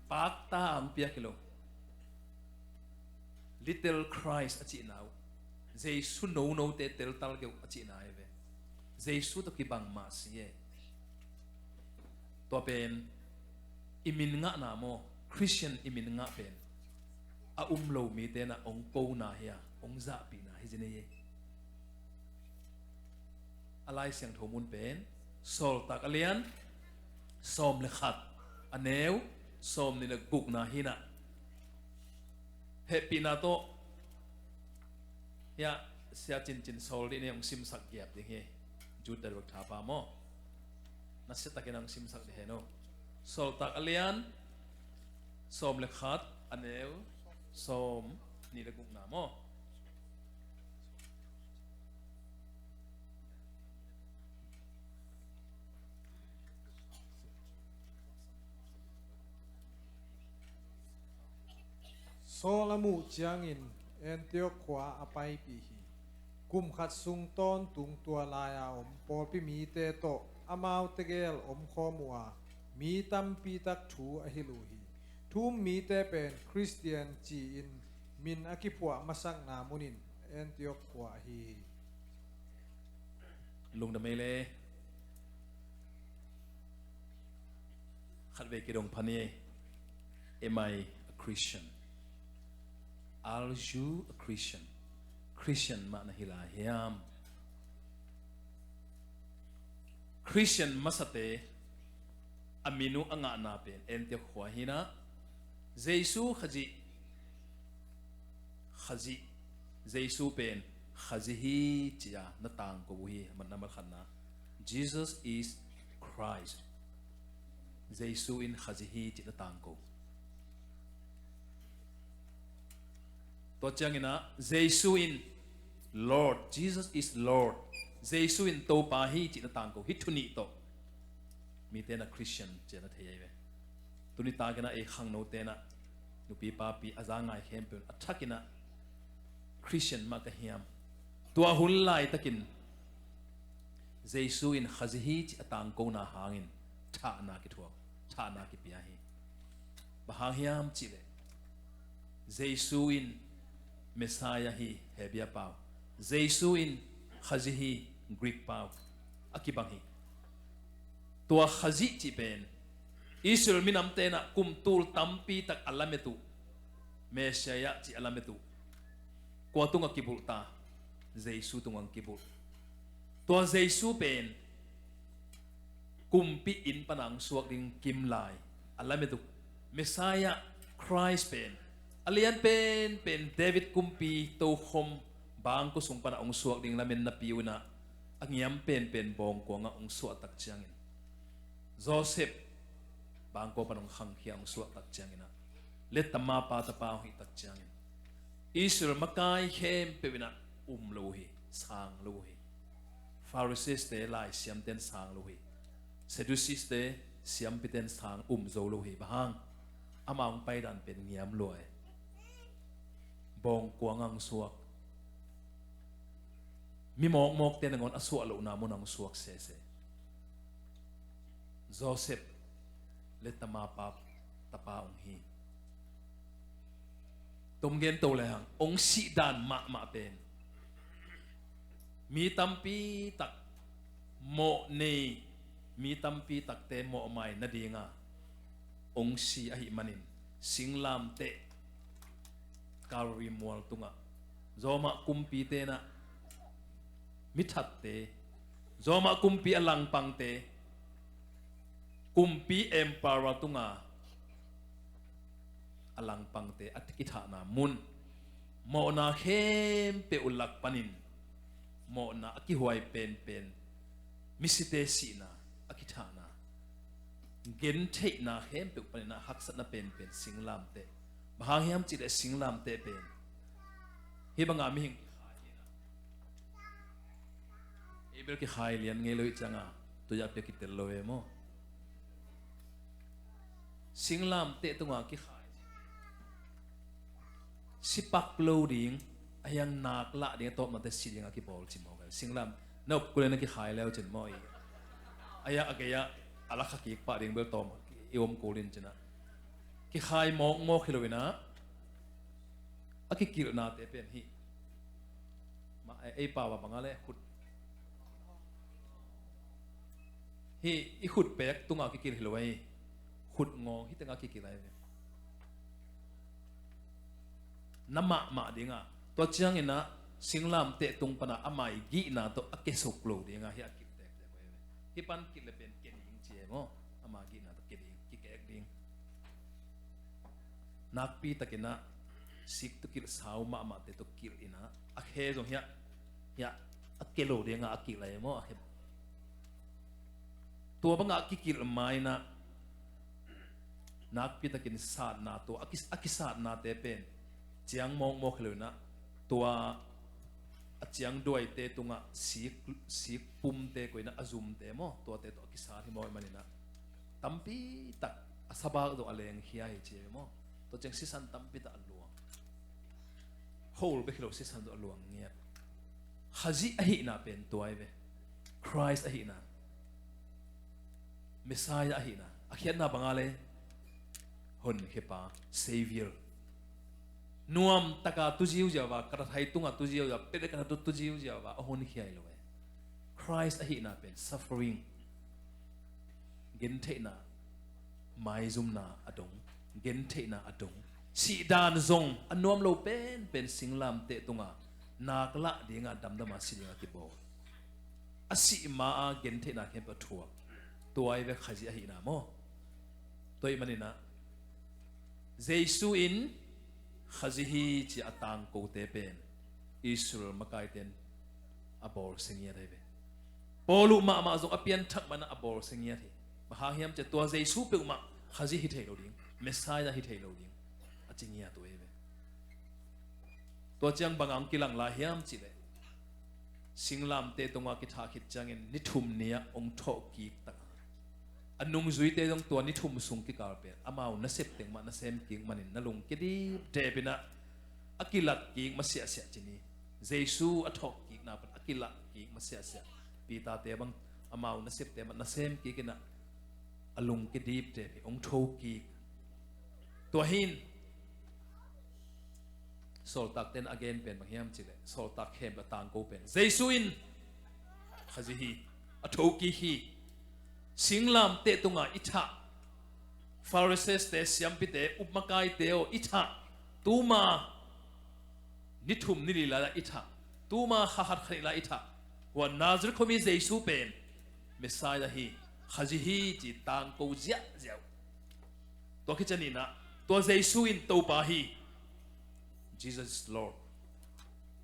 Pakta a hong piak hi lo. Little Christ a cihna uh, Jesu nonote teltal keuh a cihna ahi ve. Jesu tawh kibang mah si e. Tua pen i min ngahna maw, Christian i min ngah pen a um lo mite inah hong kona hi a, hong zahpihna hi zi nei e. A Lai Siangtho mun pen Sawltak a lian sawm le khat, a neu sawm nih le gukna hi inah, hehpihna tawh hiah Sia Cincin sawl dih ni, hong simsak giap ding hi. Jude Director pa maw, nasiatakin hong simsak dih hen aw. Sawltak a lian sawm le khat, a neu sawm nih le gukna maw. Saul a muh ciangin Antiok khua a paipih hi. Kum khat sung tawntung tua lai-a om pawlpi mite tawh amau tegel omkhawm uh a, mi tampi tak thu a hilh uh hi. Thu um mite pen Khristian ci-in Min a kiphuah masakna munin Antioch khua ahi hi. Lungdam ei le. Khatvei kidong pha ni ei. Am I a Christian? Are you a Christian? Christian mah na hi lai hiam? Christian masate a min uh a ngahna pen Antioch khua hi-in ah, Jesu Khazih, Khazih, Jesu pen Khazih hi ci-a na tangko uh hi. Number khatna, Jesus is Christ. Jesu in Khazih hi ci na tangko. Tua ciangin ah Jesu in Lord, Jesus is Lord. Jesu in Topa hi ci na tangko. Hih thu nih tawh mite na Christian ci na thei ahi ve. Tuni takin ah ei khangnote na nupi papi a za ngai khempeuh a thakin ah Christian mah ka hiam? Tua hun laitakin Jesu in Khazih hi ci a tangkona hangin thahna kithuak, thahna kipia hi. Bang hang hiam cihleh Jesu in Messiah hi, Hebia pau. Jesu in Khazih hi, Greek pau. A kibang hi. Tua Khazih cih pen Israel minamte in ah kum tul tampi tak a lamet uh, Messiah cih a lamet uh, kua tungah kibulh ta? Jesu tungah kibulh. Tua Jesu pen kumpi inn pana hong suak ding kimlai a lamet uh, Messiah Christ pen a lian penpen David kumpi tokhom bangkua sung pana hong suak ding lamen napi uh in ah, a ngiam penpen bawngkuang ah hong suah tak ciangin, Joseph bangkua pan hong khangkhia hong suah tak ciangin ah, le tama pa tapa hong hih tak ciangin, Israel makai khempeuh in ah um lo uh hi, sang lo uh hi. Pharisees-te, laisiamte in sang lo uh hi. Sadducees-te, siampite in sang, um zo lo uh hi. Bang hang? Amah hong paidan pen ngiam lua hi. Bawngkuang ah hong suak. Mi mawkmawkte nangawn a suah lohna mun ah hong suak sese. Joseph le tama pa tapa hong hi. Tom gen to le hang, hong sih dan mahmah pen mi tampi tak mawh nei, mi tampi takte mawhmai nadinga hong si ahih manin, singlamteh Calvary mual tungah, Roma kumpite in ah mi thatte, Roma kumpi a langpangte, kumpi emperor tunga a langpangte a kithahna mun, mawhna khempeuh lak panin mawhna a kihuai penpen, misite sihna a kithahna, gentheihna khempeuh panin ah haksatna penpen singlamteh. Bang hang hiam cihleh singlamteh pen hih bangah mihing ei bel kikhai lian ngei lo ih cianga, tuiah pia kitel lo e maw? Singlamteh tunga kikhai, sipak lo ding, a hiang nak lah ding, a tawpnate si dinga kibawl ci maw? Singlam na up kule na kikhai leu cin maw? I a hiang a gei-ah a lakha kik pah ding bel tawm i om kul in cinah, kikhai mawkmawk hi lo inah, a kikilhnate pen hih mah ei pau a bangah le khut, hih i khutpek tungah kikilh hi lo ahi. Khutngawng hih tengah kikilh ahi ve. Na mahmah dingah, tua cianginah singlamteh tung panah ama i gihna tawh a kesuk lo dingah hih a kilh tektek ahi ve. Hih pan kilh le pen ke ding ci e maw? Ama gihna tawh ke ding, kikek ding. Nakpi takinah sik tawh kilh, sau mahmahte tawh kilh inah, a khe zong hiah, hiah a ke lo dingah a kilh ahi maw? A khe. Tua bangah kikilh ma inah, nakpi takin satna tua a ki, a kisatnate pen ciang mawkmawk hi lo inah, tua a ciang duaite tungah sik, sik pumte koih inah a zumte maw, tuate tawh a kisat hi mawk maninah, tampi tak a sabak zawh a lengkhia hi ci e maw? Tua ciang sisan tampi tak a luang. Khol bek hi lo, sisan zawh a luang ngiat. Khazih ahihna pen tua ahi ve. Christ ahihna, Messiah ahihna, a khiatna bangah le honkhiapa, Savior. Nuamtaka tuziu ziauva, katathai tunga tuziu ziauva, pede katha tu tuziu ziauva a honkhia hi lo e. Christ ahihna pen suffering, gentheihna, maizumna a dong, gentheihna a dong, sihdan zong a nuam lo penpen singlamteh tunga nak lah dinga damdama si dinga kibawl. A sih ma-a gentheihna khempeuh a thuak. Tua i ve Khazih ahihna maw? Tua ih maninah Jesu in Khazih hi ci a tangkote pen Israel makaiten a bawlsia ngiat ahi ve. Paul uh mahmah zong a pianthak manah a bawlsia ngiat hi. Bang hang hiam cia tua Jesu peuhmah Khazih hi thei lo ding, Messiah hi thei lo ding a ci ngiat uh ahi ve. Tua ciang banga hong kilang lai hiam cihleh singlamteh tunga kithah khit ciangin ni thum ni-ah hong thawh kik taka a nungzuite zong tua ni thum sung kikal pen amau nasep teng mah nasem kik manin na lungkia dipdep inah a kilak kik masiahsiah ci ni. Jesu a thawh kikna pan a kilak kik masiahsiah. Peter-te bang amau nasepte mah nasem kik inah a lungkia dipdep hi, hong tho kik. Tua hin Sawltakte in a gen pen bang hiam cihleh Sawltak khempeuh a tangko pen Jesu in Khazih hi, a thokik hi. Singlamteh tunga i thah Pharisees-te, siampite, upmakaite aw, i thah tuma ni thum ni li lai-ah i thah, tuma kha khat kha nih lai i thah, hua Nazareth khuami Jesu pen Messiah hi, Khazih hi ci tangko ziahziah uh. Tua khit ciang inah tua Jesu in Topa hi. Jesus is Lord.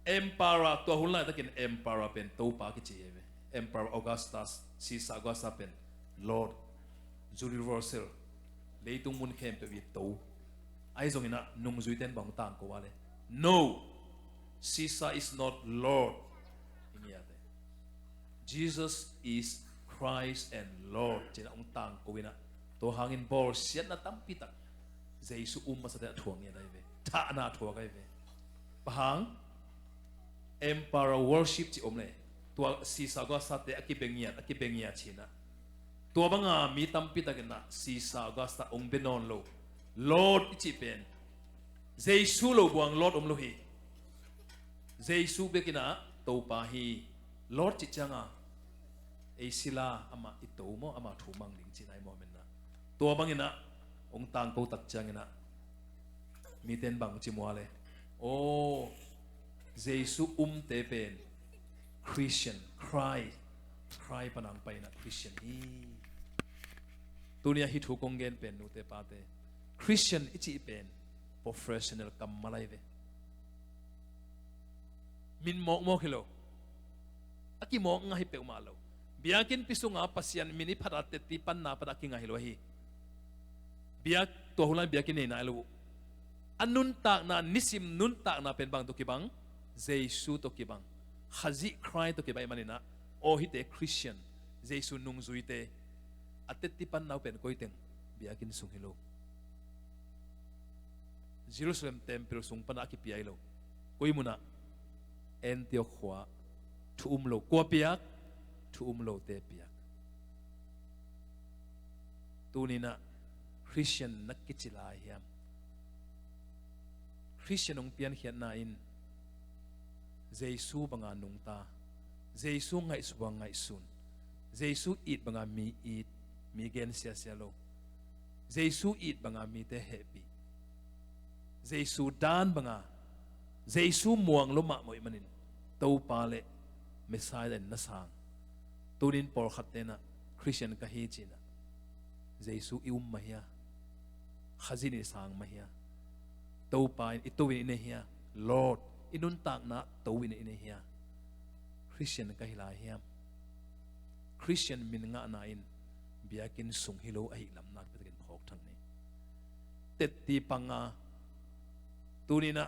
Emperor, tua hun laitakin Emperor pen Topa kici hi ve. Emperor Augustus, Caesar Augustus pen Lord, universal, leitung mun khempeuh i to. Ahi zongin ah nungzuite in bang tangko a le, no, Caesar is not Lord. Hi ngiat e. Jesus is Christ and Lord ci-in ah hong tangko inah, tua hangin bawlsiatna tampitak Jesu um masate a thuak ngiat ahi ve. Thahna a thuak ahi ve. Bang hang? Emperor worship ci om le, tua Caesar Augustus-te a kibia ngiat, a kibia ngiat ci-in ah, tua banga mi tampitakin ah Caesar Augustus hong bia nawn lo. Lord i cih pen Jesu lo buang Lord om lo hi. Jesu bekin ah Topa hi. Lord cih cianga ei sila amah i to maw, amah thu mang ding cihna i maw, amen na. Tua bangin ah hong tangko tak ciangin ah mite in bang ci mua le, aw, Jesu umte pen Christian, Christ, Christ panang pai inah Christian hi. Tuni-ah hih thu kong gen pen nute pate, Christian i cih pen professional kammal ahi ve. Min mawkmawk hi lo. A kimawk ngah hi peuhmah lo. Biakinnpi sunga Pasian min i phat a tetti panna pan a kingah hi lo ahi. Biak, tua hun lai biakinn nei nai lo uh. A nuntakna, nisim nuntakna pen bang tawh kibang? Jesu tawh kibang. Khazih Khrih tawh kibang ahih manin ah, aw hihte Christian, Jesu nungzuite, a tetti panna uh pen koiteng? Biakinn sung hi lo. Jerusalem tempil sung panah a kipia hi lo. Koi munah? Antioch khua-ah thu um lo. Kua piak? Thu um lote piak. Tuninah Christian na kici lai hiam? Christian hong piankhiatna in Jesu banga nungta, Jesu ngaihsut banga ngaihsun, Jesu it banga mi it, mi gen siasia lo, Jesu it banga mite hehpih, Jesu dan banga, Jesu muang lo mahmah ih manin Topa le Messiah in na sang. Tunin pawlkhat tenah Christian ka hi cinah Jesu i um mah hia? Khazih in i sang mah hia? Topa in i to in i nei hia? Lord, i nuntakna to in i nei hia? Christian ka hi lai hiam? Christian min ngahna in biakinn sung hi lo ahih lam nakpitakin phawk thang ni. Tetti panga, tuninah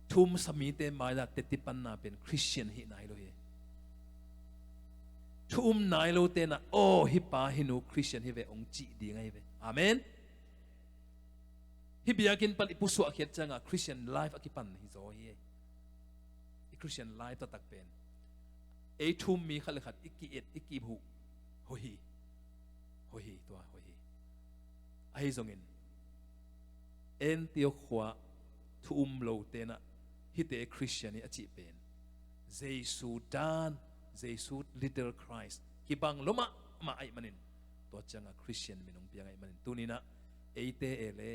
thu um sa mite mai-ah tetti panna pen Christian hih nai lo hi. Thu um nai lo tenah, aw, hih pa hih nu Christian hi ve, hong cih ding ahi ve. Amen. Hih biakinn pan i pusuahkhiat cianga Christian life a kipan hi zaw hi. I Christian life taktak pen ei thu um mi khat le khat i ki-et, i kihuh, hoih hi. Hoih hi, tua hoih hi. Ahi zongin Antioch khua thu um lo tenah hihte Christian hi a cih pen Jesu dan, Jesu little Christ kibang lua mahmah ahih manin tua ciangah Christian min hong piang ahih manin tuninah eite e le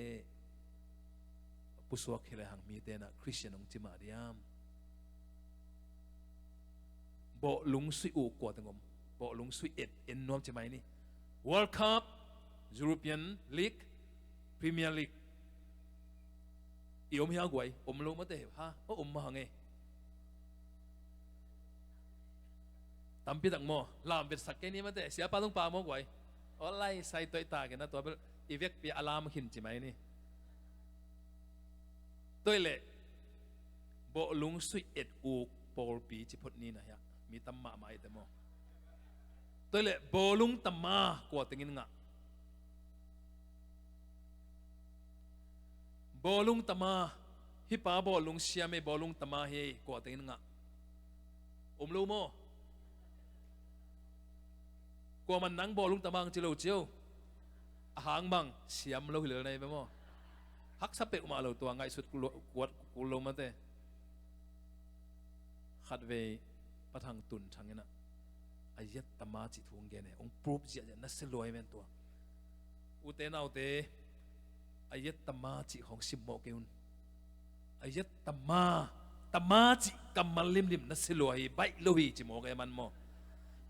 pusuak hi le hang mite inah Christian hong ci mah diam? Bawhlung suih uh kua teng om? Bawhlung suih et en nuam ci mai ni. World Cup, European League, Premier League. I om hia guai? Om lo mate ha? O om mah hang e. Tampi tak maw? Lam vetsak kei ni mate. Siapa zong pa maw guai? Olai sai toih ta kei na tua bel i vekpi a lam khin ci mai ni. Toih leh bawhlung suih et uk pawlpi ci phot ni na hiah mi tam mahmah ite maw? Toih leh bawlung tama kua tengin ngah? Bawlung tama, hih pa bawlung siam ei, bawlung tama hi ei, kua tengin ngah? Om lo maw? Kuaman nang bawlung tama ang ci lo cio. A hang bang siam lo hi lel na hi ve maw? Haksa peuhmah lo tua ngaihsut kuat kul lo mate. Khatvei pathang tun thang inah a yet tama cih thu hong gen e, hong proof ziahziah na sia lua hi ven tua. Ute naute, a yet tama cih khawng simmawh kei un. A yet tama, tama cih kammal limlim na sia lua hi, baih lo hi ci mawk e man maw?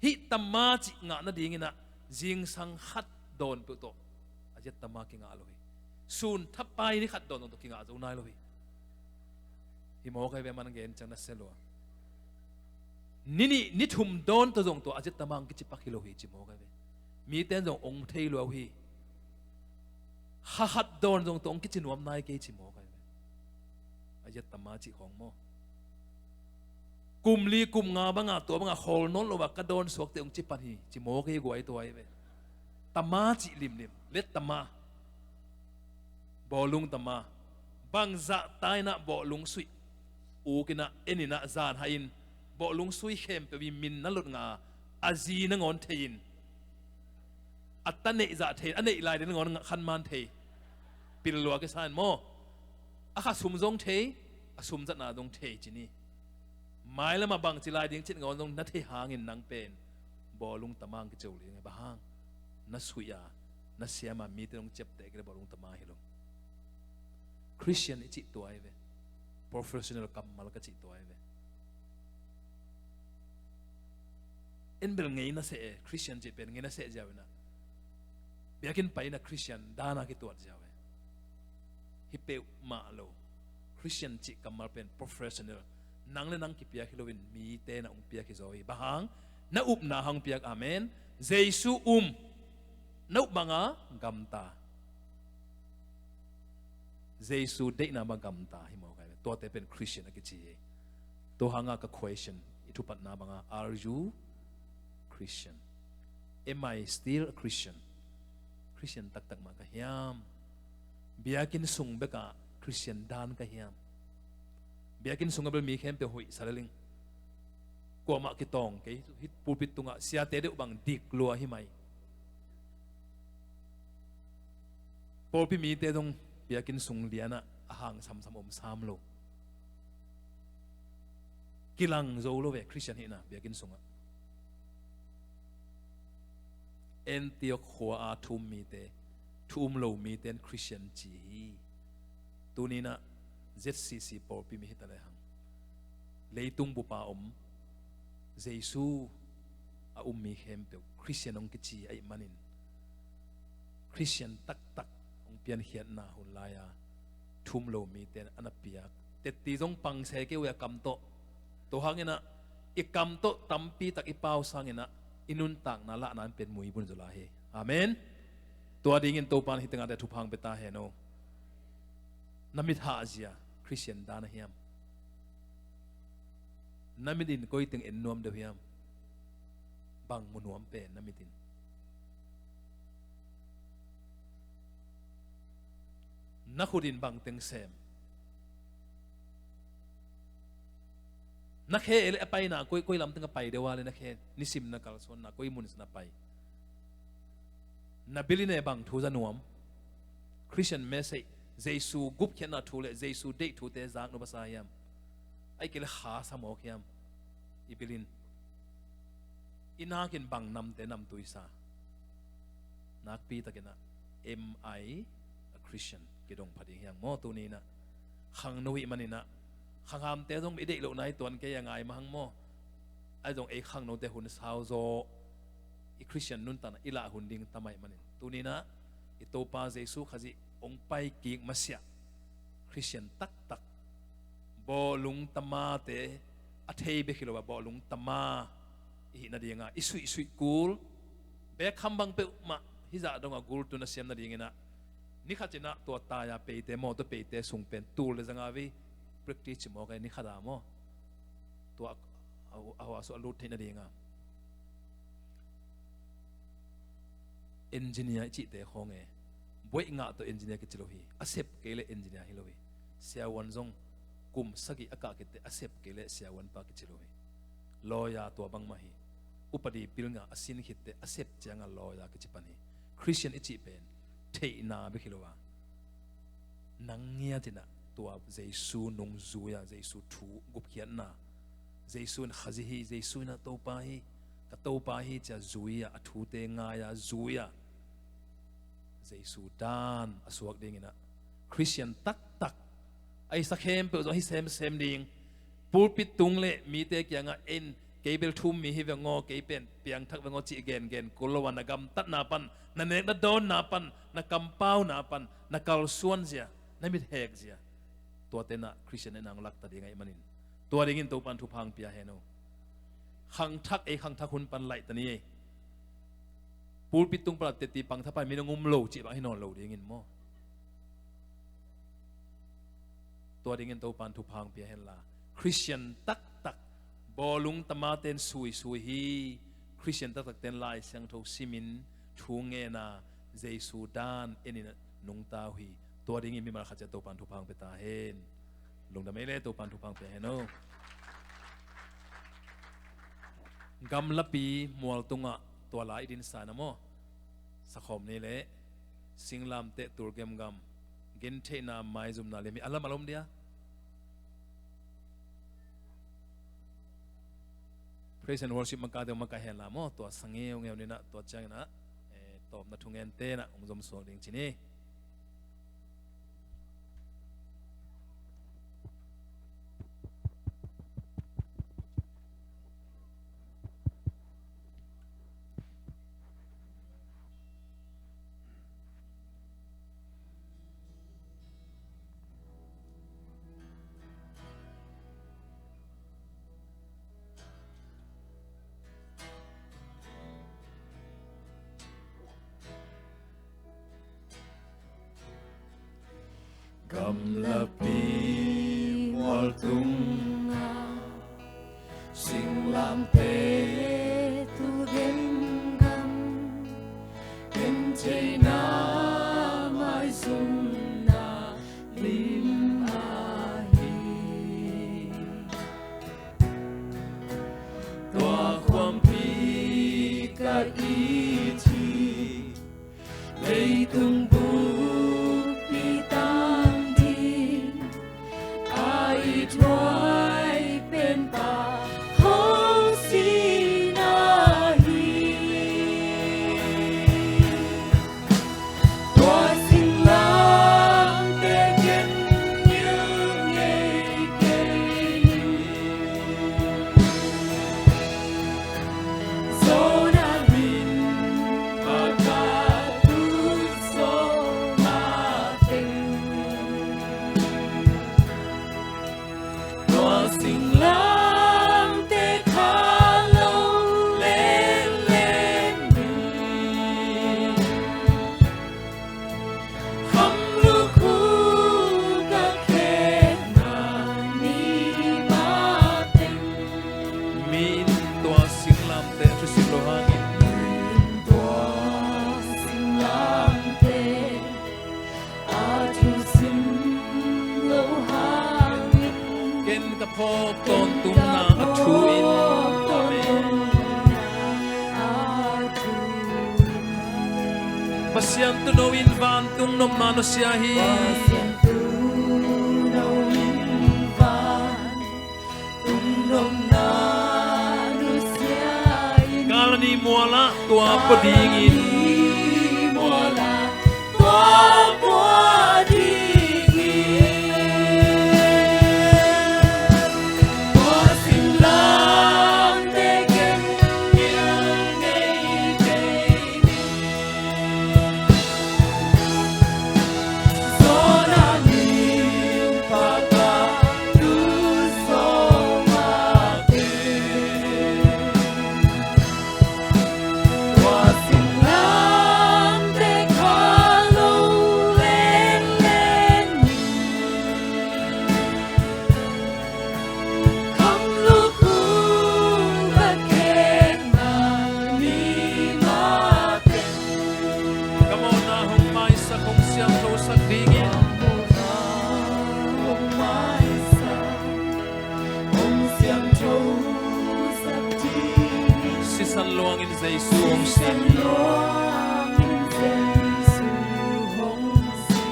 Hih tama cih ngah nadinginah zingsang khat dawn peuh tawh a yet tama kingah lo hi. Sun thapai ni khat dawn tawh kingah zo nai lo hi. Hi mawk e ve man gen ciang na sia lua. Ni nih ni thum dawn tawh zong tua a yet tama ang kici pak hi lo hi ci mawk e ve. Mite in zong ong thei lua uh hi. Kha khat dawn zong tawh ong kici nuam nai kei ci mawk a hi ve. A yet tama cih khawng maw? Kum li kum nga banga tua banga khawl nawn lo a ka dawn suakte ong ci pan hi ci mawk a hi guai tua hi ve. Tama cih limlim, let tama, bawlung tama, bangzah ta inah bawlung suih ukinah eninah zan haihin bawhlung sui khempeuh i min na lot ngah a, a zi nangawn thei in, a ta neih zah thei in, a neih lai ding nangawn khanman thei. Pil lua kisa in maw? A kha sum zong thei, a sum zatna zong thei ci ni. Mailamah bangci lai ding cih nangawn zong na thei hangin nang pen bawhlung tamang kicio ling e. Bang hang? Na suih a na siam a mite nong ciapteh kei le bawhlung tama hi lo. Christian i cih tua hi ve. Professional kammal ka cih tua hi ve. En bel ngei na seh e, Christian cih pen ngei na seh ziau inah biakinn pai inah Christian dana kituat ziau e. Hi peuhmah lo. Christian cih kammal pen professional, nang le nang kipiak hi loin mite na hong piak hi zaw hi. Bang hang? Na upna hang piak. Amen. Jesu um. Na up banga gamta. Jesu deihna bang gamta hi mawk a hi ve. Tuate pen Christian a kici hi. Tua hanga ka question, i thupatna banga, are you Christian? Am I still a Christian? Christian taktak mah ka hiam? Biakinn sung beka Christian dan ka hiam? Biakinn sung a bel mi khempeuh hoih sa leling. Kuamah kitawng kei, hih pulpit tungah siate deuh bang dik lua hi mai. Pawlpi mite zong biakinn sung lianah a hang samsam om sam lo. Kilang zo lo ve Christian hihna biakinn sungah. Antiok khua a thu um mite, thu um lo mite in Christian ci hi. Tuninah Z C C pawlpi mi hita le hang, leitung bupa om Jesu a um mi khempeuh Christian hong kici ahih manin Christian taktak hong piankhiatna hun lai-a thu um lo mite in a na piak. Tetti zong pangse kei uh a kam tawh. Tua hanginah i kam tawh tampi tak i pau sanginah i nuntakna lahna in pen muibun zaw lai hi. Amen. Tua dingin Topa in hih tengah te thupha hong pia ta hen aw. Na mit hahzia Christian dan a hiam? Na mit in koi teng en nuam deuh hiam? Bang mu nuam pen na mit in? Na khut in bang teng sem? Na khe e le a paina koi, koi lam teng a pai deuh a le na khe, nisim na kalsuanna koi mun sa na pai? Na bil in e bang thu za nuam? Christian message Jesu gupkhiatna thu le Jesu deih thute zak nop a sa hiam? Ahih kei leh kha sa mawk hiam? I bil in, i nak in bang namte namtui sa? Nakpi takin ah, "Am I a Christian?" kidong pha ding hi hang maw. Tuni in ah, khangno i hih manin ah, khanghamte zong i deih lohna hi tuan kei a ngai mah hang maw. Ahi zong ei khangnote hun sau zaw, i Christian nuntakna i lah hun ding tam ahih manin, tuni in ah i Topa Jesu Khazih hong pai kik masiah Christian taktak, bawlung tamate a thei bek hi lo a, bawlung tama i hih nading a i suihsuih kul, bek kham bang peuhmah hih zah dong a gultu na siam nading in ah, ni khat in ah tua tai-a peite, mawtaw peite sung pen tul le zanga vei practice ci mawk a, ni khat a maw, tua a, a, a, a, a lut theih nading a. Engineer i cihte khawng e, buaih ngah tawh engineer kici lo hi, a sep kei leh engineer hi lo hi. Siavuan zong kum sagih a kah khitteh a sep kei leh siavuanpa kici lo hi. Lawyer tua bangmah hi. Upadi pilna a sin khitteh a sep ciangah lawyer kici pan hi. Christian i cih pen theihna bek hi lo a, nang ngiat in ah tua Jesu nungzui a, Jesu thu gupkhiatna, Jesu in Khazih hi, Jesu in ah Topa hi, ka Topa hi ci a zui a, a thute ngai a zui a, Jesu dan a suak ding in ah, Christian taktak a i sa khempeuh zong hi semsem ding. Pulpit tung le mite kiangah, "En, kei bel thu-um mi hi veng aw, kei pen piangthak veng aw," cih gengen kul lo a, na gamtatna pan, na nek na dawnna pan, na kampauna pan, na kalsuan zia, na mithek zia, tuate in ah Christian in ah hong lakta ding ahih manin, tua dingin Topan thupha hong pia hen aw. Khangthak, ei khangthak hun pan laihta ni ei. Pulpit tung pan a teti pangtha pan min hong um lo cih bang hi nawn lo dingin maw. Tua dingin Topan thupha hong pia hen la, Christian taktak, bawlung tamate'n suisui hi. Christian taktakte'n Lai Siangtho simin, thu ngen a, Jesu dan en in ah nungta uh hi. Tua dingin mimal khat ciat Topan thupha hong pia ta hen. Lungdam ei le, Topan thupha hong pia hen aw. Gamlapi mualtungah tua lai i dinsa na maw. Sakhawm ni le singlamteh tul gemgam, gentheihna maizumna liam hi. A lam a lom dia. Praise and worship makaite makaih hen la maw, tua sa ngeungeu ni in ah, tua ciangin ah, eh, tawpna thungente in ah hong zomsuak ding ci ni. Gamlapi mualtungah singlamteh tul gemgam, gentheihna maizumna lim ahi. Tua khuampi ka it hi. Leitung buppi tang ding a i thuai penpa hong si na hi. Tua singlamteh ken ngeu ngei kei hi. Zo na min pa ka tun sawm Pasian, tuuno in vantung nopna nusia hi. Pasian, tuuno in vantung nopna nusia in. Kalvari mualah tua pua dingin. Kalvari mualah tua pua dingin. Tua singlamteh ken gil ngei kei ni. Kham lukhu ka khekna ni mah teh. Ka mawhna hong maisak, hong siangthosak dingin. Ka mawhna hong maisak, hong siangthosak dingin. Sisan luangin Jesu hong si. Sisan luangin Jesu hong si.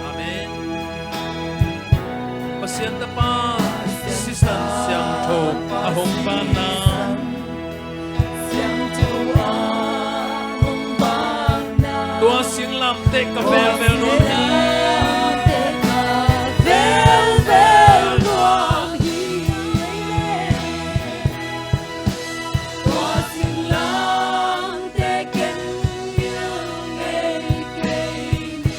Amen. Pasian Tapa sisan siangtho a hong banna. Tua singlamteh ka velvel nuam hi. Tua singlamteh ken gil ngei kei ni.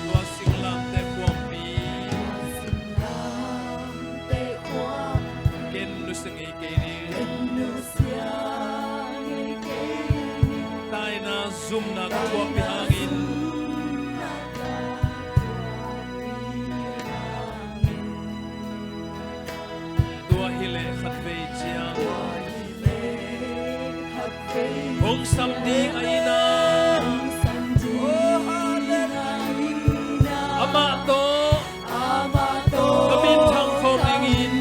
Tua singlamteh khuampi. Ken nusia ngei kei ni. Taina zumna ka thuakpih hangin. Tua hileh khatvei ciang hong sam ding ahihna. Amah tawh ka minthang khawm dingin.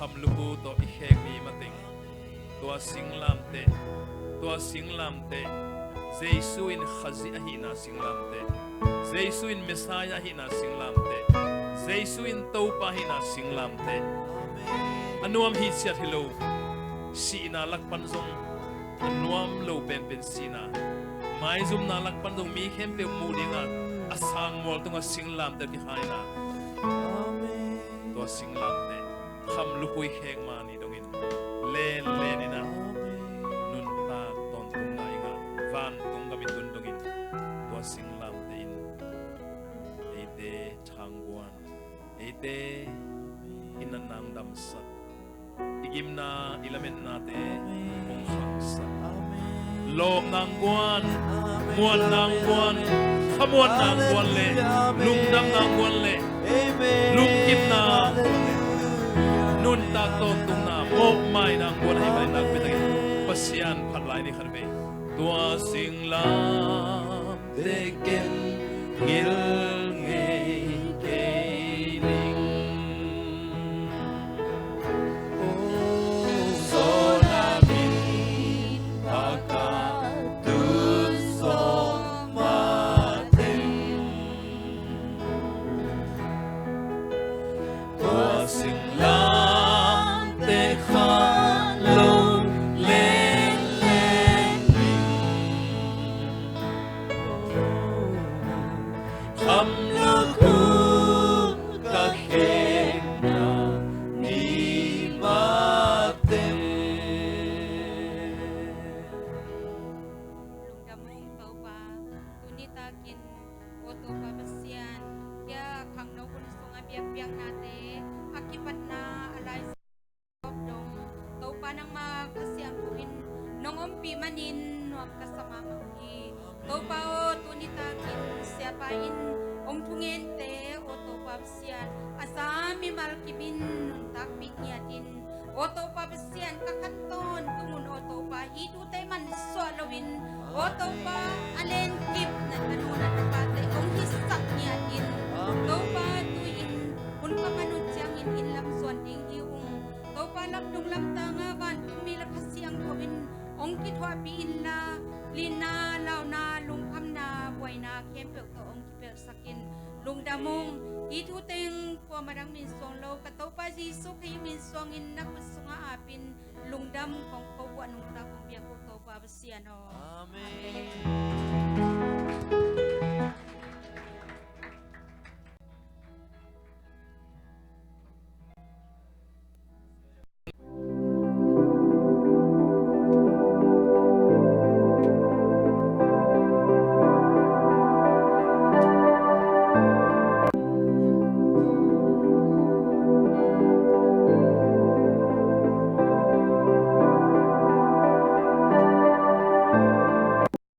Kham lukhu tawh i khek mi mateng. Tua singlamteh, tua singlamteh, Jesu in Khazih ahihna singlamteh, Jesu in Messiah ahihna singlamteh, Jesu in Topa ahihna singlamteh. A nuam hi ciat hi lo, sihna lak pan zong a nuam lo penpen sihna, maizumna lak pan zong mi khempeuh muh dingah a sang mual tungah singlamteh kikhaina. Tua singlamteh kham lukhu i khek mah ni dongin, len len in ah nuntak tawntungna i ngah vantung gam i tun dongin, tua singlamteh in eite thangguan, eite i natna hong damsak, i gimna i lametnate hong khangsak, lawp nangguan, muan nangguan, khamuan nangguan le lungdam nangguan le lungkimna, nuntak tawntungna, mawhmai nangguan ahih manin nakpi takin Pasian phat lai ni khat vei. Tua singlamteh ken gil ngei kei ning. Sawltak in Paka Topa Pasian, hia khangno hun sungah biakpiaknate a kipatna a lai dong, Topa nangmah Kha Siangtho in nong ompih manin nuam ka sa mahmah hi. Topa aw, tuni takin siapa in hong thungente aw Topa Pasian, a za mimal kimin nuntakpih ngiatin aw Topa Pasian, ka khan tawntung un aw Topa, hih thute mansuah loin aw Topa, a lenkip na ka nu na ka pate hong hisak ngiatin, Topa tu-in hun ka man uh ciangin inn lam zuan ding hi ung. Topa lamdung lamtanga vantungmi le Kha Siangtho in hong kithuahpih inla, lina, launa, lungkhamna, buaina khempeuh tawh hong kipelhsak in. Lungdam ung. Hih thu teng kuamah dang min suang lo, ka Topa Jesuh Khrih min suangin na khut sungah apin lungdam kong ko uh a nungta kong biak uh Topa Pasian aw. Amen.